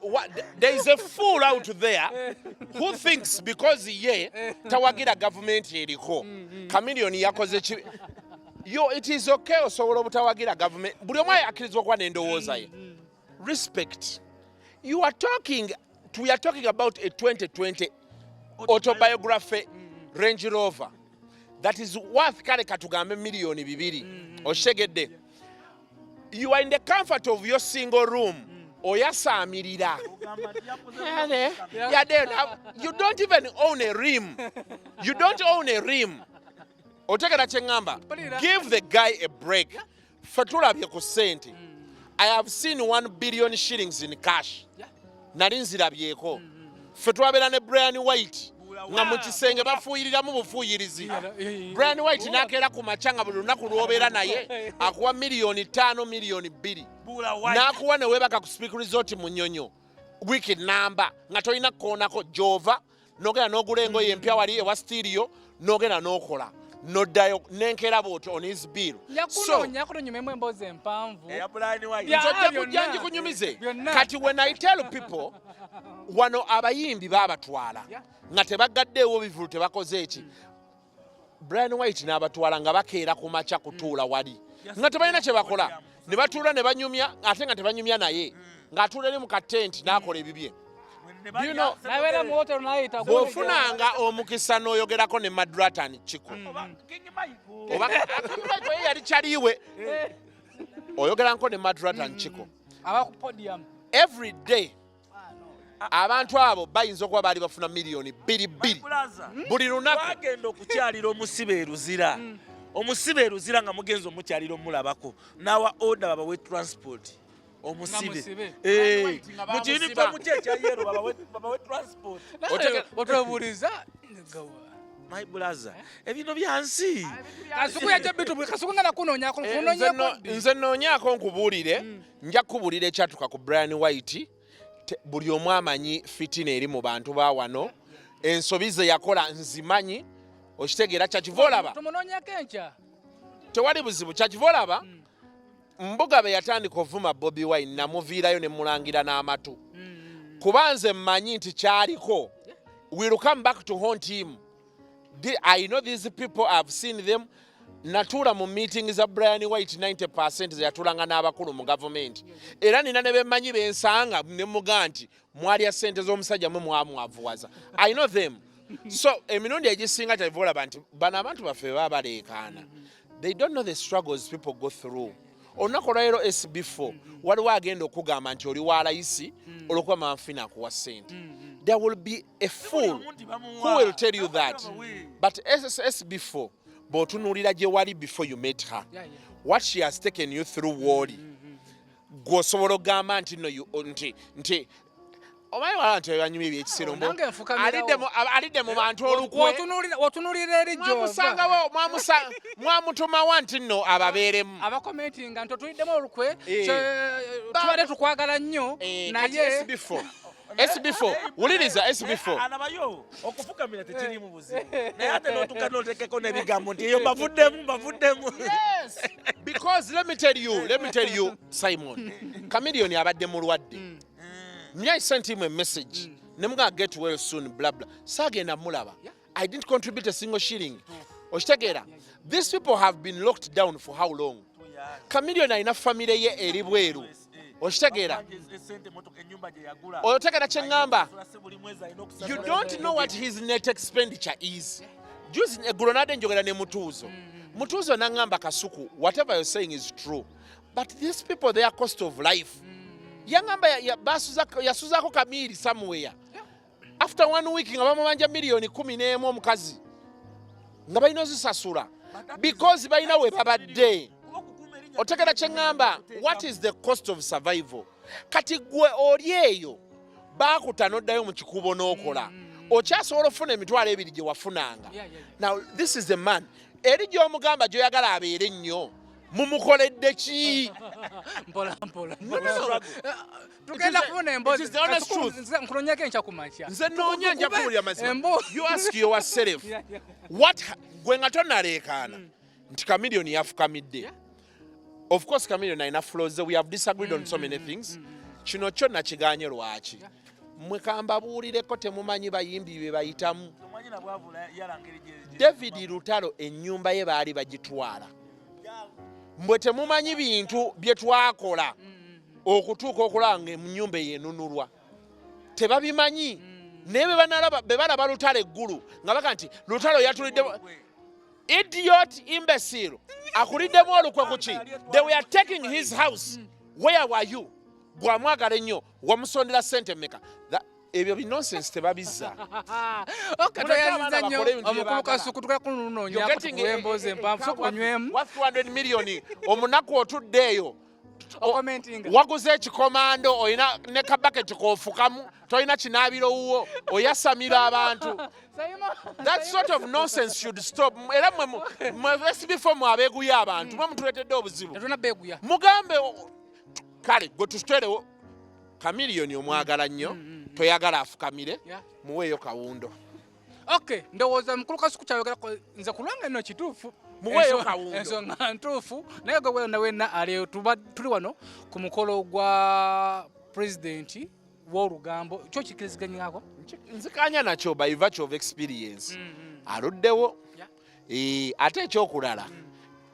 there is a fool out there who thinks because ye tawagira gavumenti eriko. Chameleone yakoze ki? Yo, it is okay osobola obutawagira gavumenti. Buli omu akkirizibwa okuba n'endowooza ye. Respect. You are talking, we are talking about a 2020 autobiography Range Rover that is worth kale katugambe miliyoni 2. Oshegedde. You are in the comfort of your single room. Oyasaamirira. You don't even own a rim. You don't own a rim. Otegera kye ŋŋamba. Give the guy a break. Ffe tulabye ku ssente. I have seen 1 billion shillings in cash. Nali nzirabyeko. Ffe twabeera ne Brian White nga mu kisenge bafuuyiriramu bufuuyirizi. Brian White n'akeera ku makya nga buli lunaku lw'obeera naye akuwa miliyoni 5 miliyoni 2. N'akuwa ne weebaka ku Speke Resort mu Nnyonyo wiiki namba nga tolina kukoonako gy'ova n'ogenda n'ogula engoye empya wali ewa Stereo n'ogenda n'okola noddayo n'enkeera bw'otyo on his bill. Nyakunonyumemu emboozi empanvu. Nzojja kujja ngikunyumize. Kati when I tell people wano abayimbi baabatwala nga tebagaddeewo bivulu tebakoze eki. Brian White n'abatwala nga bakeera ku makya kutuula wali nga tebalina kye bakola ne batuula ne banyumya ate nga tebanyumya naye ng'atuula eri mu katenti n'akola ebibye. Bw'ofunanga omukisa n'oyogerako ne Madratan Chiko oba King Michael ye yali kyaliwe, oyogeranko ne Madratan Chiko aba ku podium every day. Abantu abo bayinza okuba baali bafuna miliyoni 2 2 buli lunaku. Twagenda okukyalira omusibe eruzira, omusibe eruzira nga mugenzi omukyalira omulabako, n'awa order babawe transport omusibe. Musibe. Eh, Nga mu kiyunifomu kye ekya yellow, babawe transport. Otwebuuliza. My brother, ebino byansi. Kasuku yajja bitu, Kasuku nga nakunoonyako. Eh, Kunoonyako. Nze noonyaako nkubuulire, nja kubuulira ekyatuka ku Brian White. Buli omu amanyi fitina eri mu bantu ba wano, ensobi ze yakola nzimanyi, okitegeera? Kyakiva olaba Tumunoonyako enkya. Tewali buzibu. Kyakiva olaba Mbuga be yatandika ovuma Bobi Wine, namuviirayo ne mulangira n'amatu, kuba nze mmanyi nti kyaliko will come back to haunt him. I know these people, I've seen them. Natuula mu meeting za Brian White, 90 ze yatuulanga n'abakulu mu gavumenti, era nina ne bemmanyi bensanga ne muga nti mwalya ssente z'omusajja, mwe mwamwavuwaza. I know them. So emirundi egisinga kyava olaba nti bano abantu baffe baba baleekaana, they don't know the struggles people go through. Olunaku olwaleero SB4 waliwo agenda okugamba nti oli wa layisi olwokuba manfina akuwa ssente. There will be a fool who will tell you that. But SB4, bw'otunuulira gye wali before you met her, what she has taken you through, wooli gwe osobola okugamba nti no nti omanyi wala nti banyumya ebyekisero mbu Nange nfukamirawo. Alidde mu bantu olukwe. Wotunuulira eri gyova. Mwamusangawo, mwamutumawa nti nno ababeeremu. Abakomentinga nti otuliddemu olukwe. Eh. Tubadde tukwagala nnyo. Eh, kati Naye SB4, SB4, wuliriza SB4. Alabayo okufukamira tekirimu buzibu, naye ate notuka notekeko n'ebigambo nti eyo mbavuddemu, mbavuddemu. Yes, because let me tell you, Simon, Chameleon abadde mulwadde. Me, I sent him a message. Nemuga get well soon, blah blah. Saagenda mulaba. I didn't contribute a single shilling. Okitegeera? These people have been locked down for how long? Chameleon alina family ye eri bweru. Okitegeera? Otegeera kye ŋŋamba? You don't know what his net expenditure is. Juzi eggulo nadde njogera ne Mutuuzo. Mutuuzo n'aŋŋamba, "Kasuku, whatever you're saying is true, but these people, their cost of life." Yaŋŋamba yasuzaako kamiiri somewhere, after one week nga bamubanja miliyoni 11, omukazi nga balina ozisasula because balina we babadde. Otegera kye ŋŋamba? What is the cost of survival? Kati gwe oli eyo baakuta n'oddayo mu kikubo n'okola, okyasobola okufuna 20,000 gye wafunanga. Now this is the man eri gy'omugamba gy'oyagala abeere ennyo, mumukoledde ki? Mpola mpola. No, no, no. Tugenda kufuna emboozi. It is the honest truth. Nkunonyako enkya ku makya. Nze noonya, nja kuwulira mazima. You ask yourself what gwe nga tonaleekaana nti Chameleon yafukamidde. Of course Chameleon alina flaws, we have disagreed on so many things. Kino kyo nakiganye. Lwaki mwe kambabuulireko, temumanyi bayimbi bye bayitamu. David Lutalo ennyumba ye baali bagitwala. Mbwe temumanyi bintu bye twakola okutuuka okulaba nga ennyumba eyo enunulwa, tebabimanyi. Naye bwe balaba Lutalo eggulu nga baga nti Lutalo yatulidde, idiot, imbecile, akuliddemu olukwe kuki? They were taking his house, where were you? Gwamwagala ennyo, wamusondera sente mmeka? Ebyo binonsense tebabizza. Okay, Muleke tweyanziza abaana nnyo bakole ebintu bye omukulu baagala. Kasuku. Tugenda kunoonyako tukuwe emboozi empanvu, soka onywemu. Worth 200 million, omunaku otudde eyo Okomentinga. Waguze ekikomando, olina ne kabaketi kofukamu, tolina kinaabiro wuwo, oyasamira abantu. That sort of nonsense should stop. Era mwe mwe SB4, mwe abeeguya abantu, mwe mutuleetedde obuzibu. Tetulina beeguya. Mugambe kale gwe tusiterewo Chameleon omwagala nnyo, toyagala afukamire, muweeyo kawundo. Okay, ndowooza mukulu Kasuku kyayogerako nze ku lwange nno kituufu. Muweeyo kawundo. Ensonga ntuufu, naye gwe wena wena ali tuba tuli wano ku mukolo gwa pulezidenti w'olugambo, kyo kikiriziganyako? Nzikanya nakyo by virtue of experience, aluddewo. Eh, ate ekyokulala,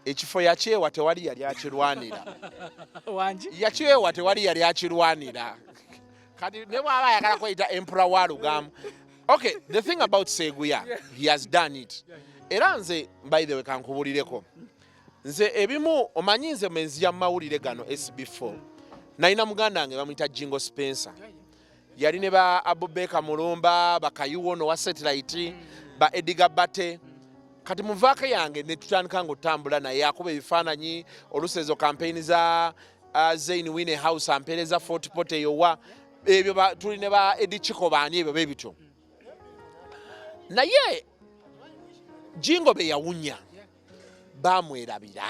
ekifo yakyewa, tewali yali akirwanira. Wangi. Yakyewa, tewali yali akirwanira. Kati ne bw'aba ayagala kweyita emperor wa lugambo. Okay, the thing about Seguya, he has done it. Era nze, by the way, kankubulireko. Nze ebimu omanyi, nze menzija mu mawulire gano SB4. Nalina muganda wange bamuyita Jingo Spencer. Yali ne ba Abubeka Mulumba, bakayiwo no wa satellite, ba Edgar Bate. Kati mu vaaka yange ne tutandika ng'otambula naye akuba ebifaananyi oluusi ezo campaign za Zain Winnie House, ampeereza Fort Portal eyowa ebyo tuli ne ba Eddie Chiko baani ebyo bebityo. Naye Jingo be yawunya bamwerabira.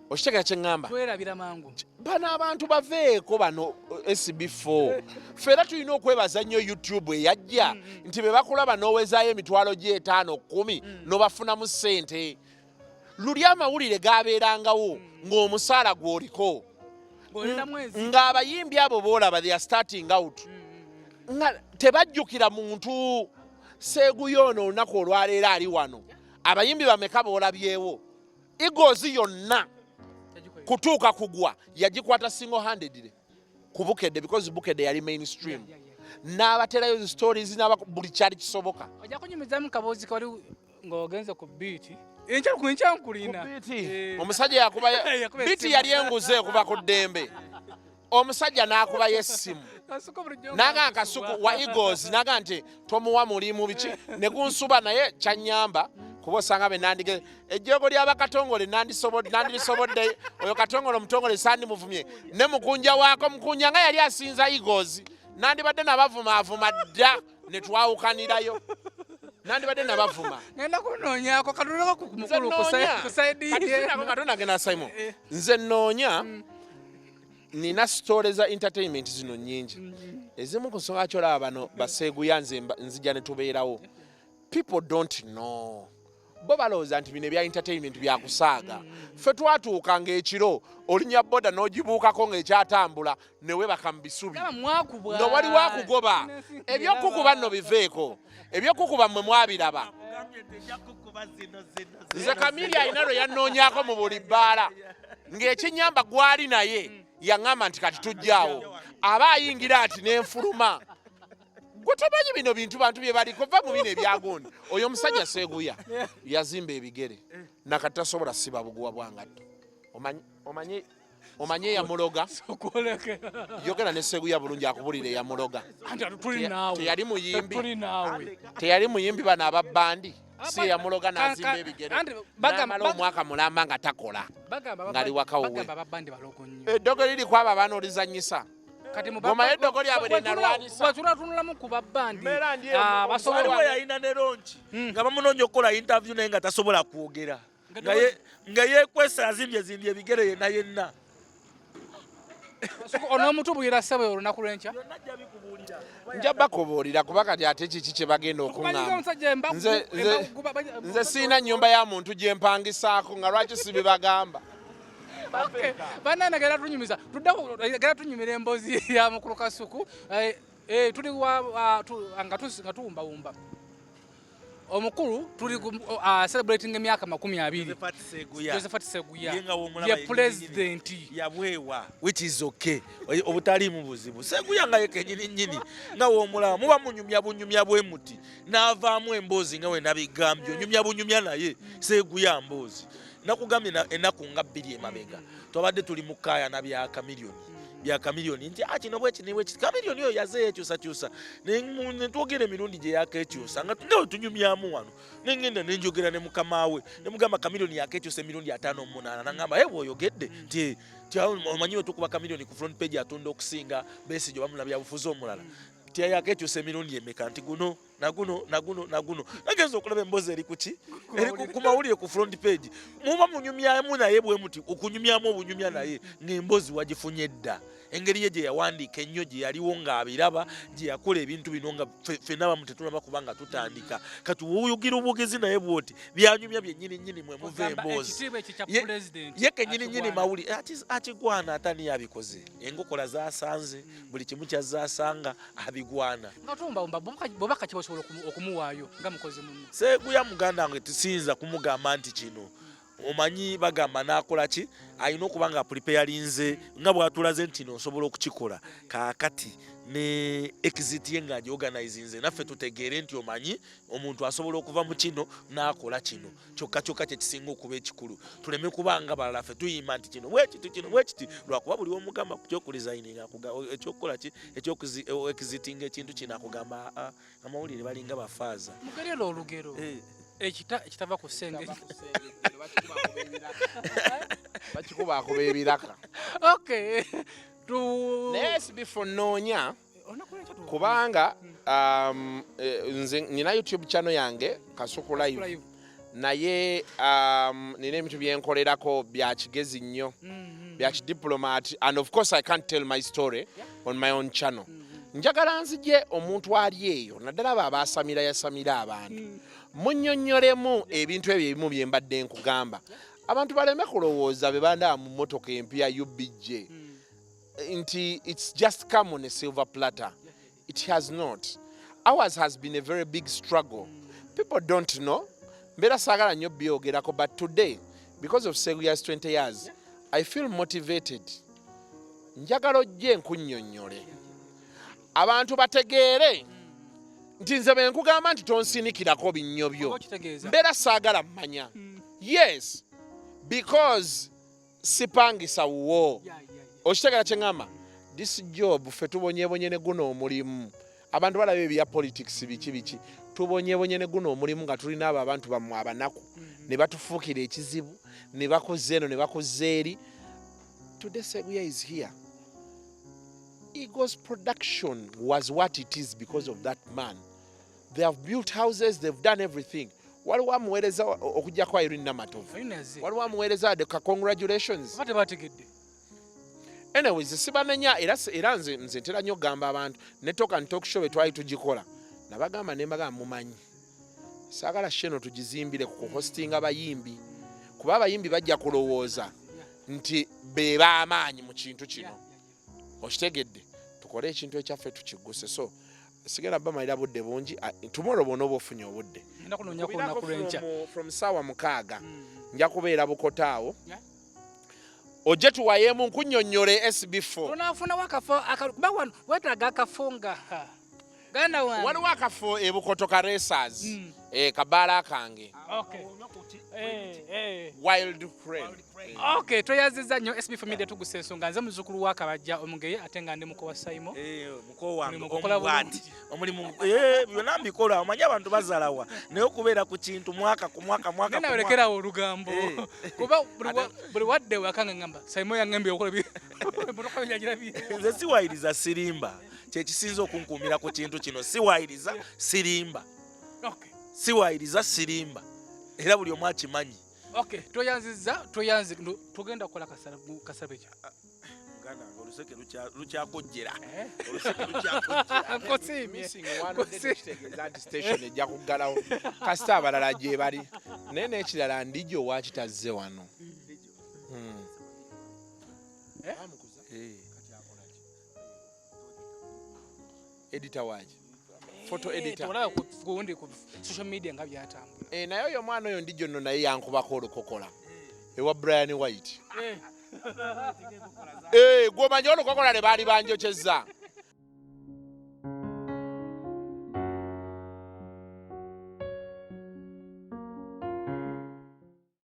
Okitegera kye ŋŋamba? Twerabira mangu. Bano abantu baveeko bano SB4. Ffe era tulina okwebaza nnyo YouTube eyajja nti be bakulaba n'owezaayo emitwalo gy'etaano 10 n'obafunamu ssente. Luli amawulire gabeerangawo ng'omusaala gw'oliko ng'olina mwezi ng'abayimbi abo boolaba, they are starting out, nga tebajjukira muntu. Seeguya ono olunaku olwaleero ali wano, abayimbi bameka boolabyewo? Eagles yonna kutuuka kugwa yagikwata single handedly ku Bukedde, because Bukedde yali mainstream, n'abaterayo zi stories buli kyali kisoboka. Ojja kunyumizamu kaboozi kawali ng'ogenze ku beat enkya ku nkya nkulina. Omusajja yakuba Yakuba beat essimu. Yali enguze okuva ku ddembe, omusajja n'akubayo essimu. Kasuku bulijjo Naga nga Kasuku wa Eagles, naga nti tomuwa mulimu biki, ne gunsuba. Naye kyanyamba kuba osanga be nandige ejjogo ly'abakatongole nandirisobodde. Oyo Katongole omutongole sandimuvumye ne mukunja waako, mukunja nga yali asinza Eagles, nandibadde nabavumaavuma dda ne twawukanirayo, nandibadde nabavuma. Ngenda kunoonyaako katuleko ku Nze mukulu ku nnoonya. ku side Kati ye. sinako katonda genda Simon, nze nnoonya, nina story za entertainment zino nnyingi. Ezimu ku nsonga kyolaba bano baseeguya, nze nzija ne tubeerawo. People don't know, bo balowooza nti bino ebya entertainment byakusaaga. Ffe twatuuka ng'ekiro olinya boda n'ogibuukako ng'ekyatambula newebaka mu bisubi. Gamba mwakubwa. Nga waliwo akugoba. Ebyokukuba nno biveeko, ebyokukuba mmwe mwabiraba. Nze Kamiri alina lwe yannoonyaako mu buli bbaala ng'ekinyamba gwali, naye yaŋŋamba nti kati tujjaawo aba ayingira ati nenfuluma. Gwe tomanyi bino bintu bantu bye baliko, va mu bino ebyagundi. Oyo omusajja Seeguya yazimba ebigere nakati tasobola siba buguwa bwangatto. Omanyi eyamuloga? Yogera ne Seguya bulungi akubulire eyamuloga. Anti tuli naawe. Teyali muyimbi. Tuli naawe. Teyali muyimbi. Bano ababbandi si eyamuloga n'azimba ebigere Anti n'amala omwaka mulamba nga takola bagamba ng'ali waka wuwe. Bagamba ababandi balogo nnyo. Eddogo liri kwabo abaana olizanyisa. Kati mu Gwomanyi eddogo lyabwe lyenalwanisa. Bwetunulatunulamu ku babbandi Mbeera ndi emu. basobola Waliwo yalina ne launch nga bamunoonya okukola interview naye nga tasobola kwogera. Nga yeekwesa azimbye zimbye ebigere yenna yenna. Onoomutubwira ssebo olunaku lw'enkya. Nja bakubuulira kuba kati ate kiki kye bagenda Okumanyiza okuŋŋamba? omusajja Nze siina nnyumba ya muntu gye mpangisaako, nga lwaki sibibagamba? Bannange, gera tunyumiza, tuddako, gera tunyumira emboozi ya mukulu Kasuku. Tuli nga tuwumbawumba omukulu, tuli celebrating emyaka 20. Josephat Seguya. Josephat Seguya. Ye nga w'omulaba ye yennyini pulezidenti. Yabwewa, which is okay, obutaliimu buzibu. Seguya nga ye kenyini nnyini nga w'omulaba muba munyumya bunyumya bwe muti n'avaamu emboozi nga we nabigambye, onyumya bunyumya naye Seguya mboozi. Nakugambye ennaku nga 2 emabega twabadde tuli mu kaayana bya Kamiliyoni, bya Kamiliyoni nti kino bweki ne bweki. Kamiliyoni oyo yaze yekyusakyusa ne twogera emirundi gye yakekyusa nga nga we tunyumyamu wano, nengenda nenjogera ne mukama we ne mugamba Kamiliyoni yakekyusa emirundi 58. Nangamba, "Eh, bw'oyogedde nti ti omanyi we tukuba Kamiliyoni ku front page atunda okusinga Besigye oba munabyabufuzi omulala, ti yakekyusa emirundi emeka?" Nti guno naguno naguno naguno. Nagenza okulaba emboozi eri kuki, eri ku mawulire ku front page. Muba munyumyamu naye bwe muti, okunyumyamu obunyumya naye ng'emboozi wagifunye dda, engeri ye gye yawandiika ennyo, gye yaliwo ng'abiraba, gye yakola ebintu bino nga ffenna abamu tetunaba kuba nga tutandika. Kati woyogera obwogezi naye bwoti byanyumya byennyini nnyini mwe muva Ogamba emboozi. Ekitiibwa ekyo kya pulezidenti Ye kennyini nnyini akigwana. Mawulire akigwana, ate ani yabikoze? Enkokola zasanze buli kimu kyazasanga abigwana. Nga tuwumbawumba, bubaka ki bosobola okumuwaayo nga mukozi munno? Seeguya muganda wange, tisiyinza kumugamba nti kino. Omanyi bagamba n'akola ki, alina okuba nga preparinze nga bw'atulaze nti no nsobola okukikola. Kaakati ne exit ye ng'agiorganizinze, naffe tutegeere nti omanyi omuntu asobola okuva mu kino n'akola kino. Kyokka kyokka kye kisinga okuba ekikulu, tuleme kuba nga balala ffe tuyimba nti kino bwekiti, kino bwekiti, lwakuba buli omugamba ku kyokuresigninga, ekyokukola ki, ekyokuexitinga ekintu kino, akugamba aa, amawulire balinga bafaaza. Mugerera olugero ekita ekitava ku ssenge Bakikuba akuba ebiraka. Okay, naye SB4 nnoonya kubanga nze nina YouTube channel yange, Kasuku Live. Live. Naye nina ebintu byenkolerako bya kigezi nnyo, bya kidiplomat, and of course I can't tell my story on my own channel. Njagala nzije omuntu ali eyo, naddala abo abasamira yasamira abantu, munnyonnyolemu ebintu ebyo ebimu bye mbadde nkugamba, abantu baleme kulowooza be bandaba mu mmotoka empya UBJ nti it's just come on a silver platter. It has not. Ours has been a very big struggle. People don't know. Mbeera saagala nnyo byogerako, but today, because of Seguya's 20 years, I feel motivated. Njagala ojje nkunnyonnyole, abantu bategeere nti nze bwe nkugamba nti tonsinikirako binnyo byo, Oba okitegeeza. mbeera saagala mmanya. Yes, because sipangisa wuwo. Okitegeera kye ŋŋamba? This job, ffe tubonyebonye ne guno omulimu. Abantu balaba ebya politics biki biki, tubonyebonye ne guno omulimu nga tulina abo abantu bammwe abanaku ne batufuukira ekizibu, ne bakoze eno ne bakoze eri. Today Seguya is here. Eagles Production was what it is because of that man. They have built houses, they've done everything. Waliwo amuweereza okugjako Irene Namatovu? Irene azze. Waliwo amuweereza wadde ka congratulations? Oba tebategedde? Anyways, sibanenya. Era nze ntera nnyo okugamba abantu ne talk and talk show bwe twali tugikola, nabagamba ne mbagamba, mumanyi saagala sheno tugizimbire ku kuhostinga bayimbi, kuba abayimbi bajja kulowooza nti be b'amaanyi mu kintu kino. Okitegedde? Tukole ekintu ekyaffe tukiguse. So sigenda bamalira budde bungi. Ah, tomorrow bw'onooba ofunye obudde, Ngenda kunoonyako olunaku lw'enkya. From saawa 6 nja kubeera Bukota awo. Ojje tuwayeemu nkunnyonnyole SB4. Onaafunawo akafo kuba wano weetaaga akafo nga ha. Ganda wange. Waliwo akafo e Bukoto ka Racers, kabaala kange. Okay. Wild Crane. Okay, tweyaziza nnyo SB Media, tugusa ensonga. Nze muzzukulu wa Kabajja omugeye, ate nga ndi muko wa Saimo. Muko wange. Omulimu gukola Omubwati bulungi. Omulimu byonna mbikola. Omanyi abantu bazalawa, naye okubeera ku kintu mwaka ku mwaka, mwaka Naye ku nawe mwaka. lekerawo olugambo. Kuba buli wadde waka nga ngamba Saimo yangambye okukola emmotoka yagirabye. Nze siwayiriza, sirimba. Kyekisinza okunkuumira ku kintu kino, siwayiriza, sirimba. Siwayiriza, sirimba, era buli omu akimanyi. Okay, tweyanzizza, tweyanze, tugenda kukola kasabekya. Muganda wange, oluseke lukyakojjera, oluseke lukyakojjera. Nkusiimye. Missing one day kitegeeza nti station ejja kuggalawo, kasita abalala gye bali. Naye n'ekirala, ndijjo waakitazze wano. Eh? Editor waki? Photo editor. Olaba gundi ku social media nga byatambula. Naye oyo omwana oyo ndijjo nno naye yankubako olukokola ewa Brian White. Gwomanyi olukokola lwe baali banjokyeza.